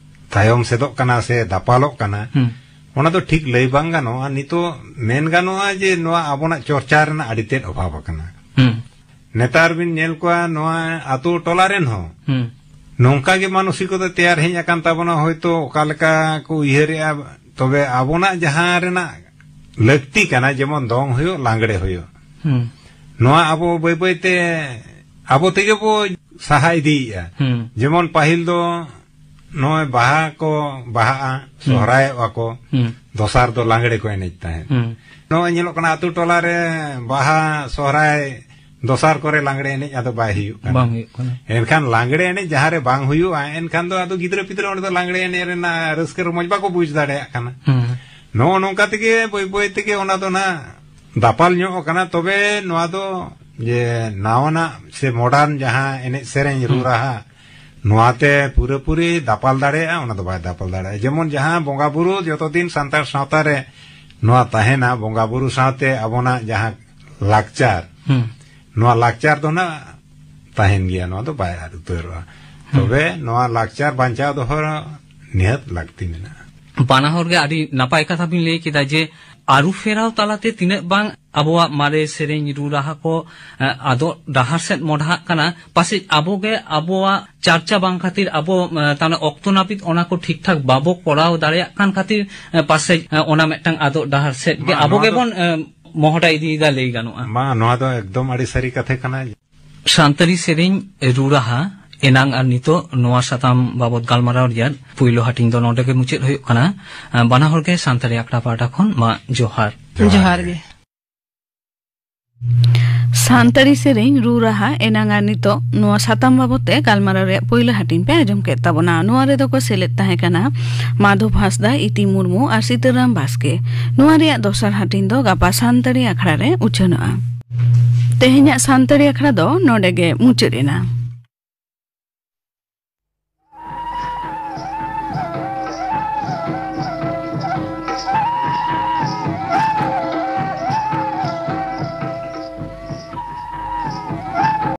ᱛᱟᱭᱚᱢ ᱥᱮᱫᱚᱜ ᱠᱟᱱᱟ ᱥᱮ ᱫᱟᱯᱟᱞᱚᱜ ᱠᱟᱱᱟ, ᱦᱩᱸ᱾ ᱚᱱᱟ ᱫᱚ ᱴᱷᱤᱠ ᱞᱟᱹᱭ ᱵᱟᱝ ᱜᱟᱱᱚᱜᱼᱟ᱾ ᱱᱤᱛᱚᱜ ᱢᱮᱱ ᱜᱟᱱᱚᱜᱼᱟ ᱡᱮ ᱱᱚᱣᱟ ᱟᱵᱚᱱᱟᱜ ᱪᱚᱨᱪᱟ ᱨᱮᱱᱟᱜ ᱟᱹᱰᱤ ᱛᱮᱫ ᱚᱵᱷᱟᱵᱽ ᱟᱠᱟᱱᱟ᱾ ᱦᱩᱸ᱾ ᱱᱮᱛᱟᱨ ᱵᱤᱱ ᱧᱮᱞ ᱠᱚᱣᱟ ᱱᱚᱣᱟ ᱟᱛᱳ ᱴᱚᱞᱟ ᱨᱮᱱ ᱦᱚᱸ ᱦᱩᱸ᱾ ᱱᱚᱝᱠᱟ ᱜᱮ ᱢᱟᱱᱚᱥᱤᱠᱚᱛᱟ ᱛᱮᱭᱟᱨ ᱦᱮᱡ ᱟᱠᱟᱱ ᱛᱟᱵᱚᱱᱟ, ᱦᱚᱭᱛᱳ ᱚᱠᱟ ᱞᱮᱠᱟ ᱠᱚ ᱩᱭᱦᱟᱹᱨᱮᱜᱼᱟ, ᱛᱚᱵᱮ ᱟᱵᱚᱱᱟᱜ ᱡᱟᱦᱟᱸ ᱨᱮᱱᱟᱜ ᱞᱟᱹᱠᱛᱤ ᱠᱟᱱᱟ, ᱡᱮᱢᱚᱱ ᱫᱚᱝ ᱦᱩᱭᱩᱜ, ᱞᱟᱜᱽᱲᱮ ᱦᱩᱭᱩᱜ, ᱦᱩᱸ᱾ ᱱᱚᱣᱟ ᱟᱵᱚ ᱵᱟᱹᱭ ᱵᱟᱹᱭ ᱛᱮ ᱟᱵᱚ ᱛᱮᱜᱮ ᱵᱚ ᱥᱟᱦᱟ ᱤᱫᱤᱭᱮᱫᱼᱟ᱾ ᱦᱩᱸ᱾ ᱡᱮᱢᱚᱱ ᱯᱟᱹᱦᱤᱞ ᱫᱚ ᱱᱚᱜᱼᱚᱭ ᱵᱟᱦᱟ ᱠᱚ ᱵᱟᱦᱟᱜᱼᱟ, ᱦᱩᱸ᱾ ᱥᱚᱦᱨᱟᱭᱚᱜᱼᱟ ᱠᱚ, ᱦᱩᱸ᱾ ᱫᱚᱥᱟᱨ ᱫᱚ ᱞᱟᱜᱽᱲᱮ ᱠᱚ ᱮᱱᱮᱡ ᱛᱟᱦᱮᱸᱫ᱾ ᱦᱩᱸ᱾ ᱱᱚᱜᱼᱚᱭ ᱧᱮᱞᱚᱜ ᱠᱟᱱᱟ ᱟᱛᱳ ᱴᱚᱞᱟ ᱨᱮ ᱵᱟᱦᱟ ᱥᱚᱦᱨᱟᱭ ᱫᱚᱥᱟᱨ ᱠᱚᱨᱮ ᱞᱟᱜᱽᱲᱮ ᱮᱱᱮᱡ ᱟᱫᱚ ᱵᱟᱭ ᱦᱩᱭᱩᱜ ᱠᱟᱱᱟ᱾ ᱵᱟᱝ ᱦᱩᱭᱩᱜ ᱠᱟᱱᱟ᱾ ᱮᱱᱠᱷᱟᱱ ᱞᱟᱜᱽᱲᱮ ᱮᱱᱮᱡ ᱡᱟᱦᱟᱸ ᱨᱮ ᱵᱟᱝ ᱦᱩᱭᱩᱜᱼᱟ, ᱮᱱᱠᱷᱟᱱ ᱫᱚ ᱟᱫᱚ ᱜᱤᱫᱽᱨᱟᱹ ᱯᱤᱫᱽᱨᱟᱹ ᱚᱸᱰᱮ ᱫᱚ ᱞᱟᱜᱽᱲᱮ ᱮᱱᱮᱡ ᱨᱮᱱᱟᱜ ᱨᱟᱹᱥᱠᱟᱹ ᱨᱚᱢᱚᱡᱽ ᱵᱟᱠᱚ ᱵᱩᱡᱽ ᱫᱟᱲᱮᱭᱟᱜ ᱠᱟᱱᱟ᱾ ᱦᱩᱸ᱾ ᱱᱚᱜᱼᱚ ᱱᱚᱝᱠᱟ ᱛᱮᱜᱮ ᱵᱟᱹᱭ ᱵᱟᱹᱭ ᱛᱮᱜᱮ ᱚᱱᱟ ᱫᱚ ᱱᱟᱜ ᱫᱟᱯᱟᱞ ᱧᱚᱜ ᱟᱠᱟᱱᱟ᱾ ᱛᱚᱵᱮ ᱱᱚᱣᱟ ᱫᱚ ᱡᱮ ᱱᱟᱣᱟᱱᱟᱜ ᱥᱮ ᱢᱚᱰᱟᱨᱱ ᱡᱟᱦᱟᱸ ᱮᱱᱮᱡ ᱥᱮᱨᱮᱧ ᱨᱩ ᱦᱩᱸ᱾ ᱨᱟᱦᱟ, ᱱᱚᱣᱟᱛᱮ ᱯᱩᱨᱟᱹᱯᱩᱨᱤ ᱫᱟᱯᱟᱞ ᱫᱟᱲᱮᱭᱟᱜᱼᱟ, ᱚᱱᱟ ᱫᱚ ᱵᱟᱭ ᱫᱟᱯᱟᱞ ᱫᱟᱲᱮᱭᱟᱜᱼᱟ᱾ ᱡᱮᱢᱚᱱ ᱡᱟᱦᱟᱸ ᱵᱚᱸᱜᱟ ᱵᱩᱨᱩ ᱡᱚᱛᱚ ᱫᱤᱱ ᱥᱟᱱᱛᱟᱲ ᱥᱟᱶᱛᱟ ᱨᱮ ᱱᱚᱣᱟ ᱛᱟᱦᱮᱱᱟ, ᱵᱚᱸᱜᱟ ᱵᱩᱨᱩ ᱥᱟᱶᱛᱮ ᱟᱵᱚᱱᱟᱜ ᱡᱟᱦᱟᱸ ᱞᱟᱠᱪᱟᱨ, ᱦᱩᱸ᱾ ᱱᱚᱣᱟ ᱞᱟᱠᱪᱟᱨ ᱫᱚ ᱱᱟᱜ ᱛᱟᱦᱮᱱ ᱜᱮᱭᱟ, ᱱᱚᱣᱟ ᱫᱚ ᱵᱟᱭ ᱟᱫ ᱩᱛᱟᱹᱨᱚᱜᱼᱟ᱾ ᱦᱩᱸ᱾ ᱛᱚᱵᱮ ᱱᱚᱣᱟ ᱞᱟᱠᱪᱟᱨ ᱵᱟᱧᱪᱟᱣ ᱫᱚᱦᱚ ᱱᱤᱦᱟᱹᱛ ᱞᱟᱹᱠᱛᱤ ᱢᱮᱱᱟᱜᱼᱟ᱾ ᱵᱟᱱᱟ ᱦᱚᱲ ᱜᱮ ᱟᱹᱰᱤ ᱱᱟᱯᱟᱭ ᱠᱟᱛᱷᱟ ᱵᱤᱱ ᱞᱟᱹᱭ ᱠᱮᱫᱟ ᱡᱮ ᱟᱹᱨᱩ ᱯᱷᱮᱨᱟᱣ ᱛᱟᱞᱟᱛᱮ ᱛᱤᱱᱟᱹᱜ ᱵᱟᱝ ᱟᱵᱚᱣᱟᱜ ᱢᱟᱨᱮ ᱥᱮᱨᱮᱧ ᱨᱩ ᱨᱟᱦᱟ ᱠᱚ, ᱮ, ᱟᱫᱚᱜ ᱰᱟᱦᱟᱨ ᱥᱮᱫ ᱢᱚᱰᱷᱟᱜ ᱠᱟᱱᱟ, ᱯᱟᱥᱮᱡ ᱟᱵᱚ ᱜᱮ ᱟᱵᱚᱣᱟᱜ ᱪᱟᱨᱪᱟ ᱵᱟᱝ ᱠᱷᱟᱹᱛᱤᱨ ᱟᱵᱚ, ᱮ, ᱛᱟᱦᱞᱮ ᱚᱠᱛᱚ ᱱᱟᱹᱯᱤᱛ ᱚᱱᱟ ᱠᱚ ᱴᱷᱤᱠ ᱴᱷᱟᱠ ᱵᱟᱵᱚ ᱠᱚᱨᱟᱣ ᱫᱟᱲᱮᱭᱟᱜ ᱠᱟᱱ ᱠᱷᱟᱹᱛᱤᱨ, ᱮ, ᱯᱟᱥᱮᱡ, ᱮ, ᱚᱱᱟ ᱢᱤᱫᱴᱟᱝ ᱟᱫᱚᱜ ᱰᱟᱦᱟᱨ ᱥᱮᱫ ᱜᱮ ᱵᱟᱝ, ᱟᱵᱚ ᱱᱚᱣᱟ ᱫᱚ ᱜᱮᱵᱚᱱ, ᱮ, ᱢᱚᱦᱰᱟ ᱤᱫᱤᱭᱮᱫᱟ ᱞᱟᱹᱭ ᱜᱟᱱᱚᱜᱼᱟ᱾ ᱵᱟᱝ, ᱱᱚᱣᱟ ᱫᱚ ᱮᱠᱫᱚᱢ ᱟᱹᱰᱤ ᱥᱟᱹᱨᱤ ᱠᱟᱛᱷᱟ ᱠᱟᱱᱟ᱾ ᱥᱟᱱᱛᱟᱲᱤ ᱥᱮᱨᱮᱧ ᱨᱩ ᱨᱟᱦᱟ ᱮᱱᱟᱝ ᱟᱨ ᱱᱤᱛᱚᱜ ᱱᱚᱣᱟ ᱥᱟᱛᱟᱢ ᱵᱟᱵᱚᱛ ᱜᱟᱞᱢᱟᱨᱟᱣ ᱨᱮᱭᱟᱜ ᱯᱩᱭᱞᱩ ᱦᱟᱹᱴᱤᱧ ᱫᱚ ᱱᱚᱰᱮ ᱜᱮ ᱢᱩᱪᱟᱹᱫ ᱦᱩᱭᱩᱜ ᱠᱟᱱᱟ᱾ ᱵᱟᱱᱟ ᱦᱚᱲ ᱜᱮ ᱥᱟᱱᱛᱟᱲᱤ ᱟᱠᱷᱲᱟ ᱯᱟᱦᱴᱟ ᱠᱷᱚᱱ ᱢᱟ ᱡᱚᱦᱟᱨ᱾ ᱡᱚᱦᱟᱨ ᱜᱮ᱾ ᱥᱟᱱᱛᱟᱲᱤ ᱥᱮᱨᱮᱧ, ᱨᱩ ᱨᱟᱦᱟ ᱮᱱᱟᱝ ᱟᱨ ᱱᱤᱛᱚᱜ ᱱᱚᱣᱟ ᱥᱟᱛᱟᱢ ᱵᱟᱵᱚᱛ ᱛᱮ ᱜᱟᱞᱢᱟᱨᱟᱣ ᱨᱮᱭᱟᱜ ᱯᱩᱭᱞᱩ ᱦᱟᱹᱴᱤᱧ ᱯᱮ ᱟᱸᱡᱚᱢ ᱠᱮᱫ ᱛᱟᱵᱚᱱᱟ᱾ ᱱᱚᱣᱟ ᱨᱮᱫᱚ ᱠᱚ ᱥᱮᱞᱮᱫ ᱛᱟᱦᱮᱸ ᱠᱟᱱᱟ ᱢᱟᱫᱷᱚᱵ ᱦᱟᱸᱥᱫᱟ, ᱤᱛᱤ ᱢᱩᱨᱢᱩ ᱟᱨ ᱥᱤᱛᱟᱹᱨᱟᱢ ᱵᱟᱥᱠᱮ᱾ ᱱᱚᱣᱟ ᱨᱮᱭᱟᱜ ᱫᱚᱥᱟᱨ ᱦᱟᱹᱴᱤᱧ ᱫᱚ ᱜᱟᱯᱟ ᱥᱟᱱᱛᱟᱲᱤ ᱟᱠᱷᱲᱟ ᱨᱮ ᱩᱪᱷᱟᱹᱱᱚᱜᱼᱟ᱾ ᱛᱮᱦᱮᱧᱟᱜ ᱥᱟᱱᱛᱟᱲᱤ ᱟᱠᱷᱲᱟ ᱫᱚ ᱱᱚᱰᱮ ᱜᱮ ᱢᱩᱪᱟᱹᱫ ᱮᱱᱟ᱾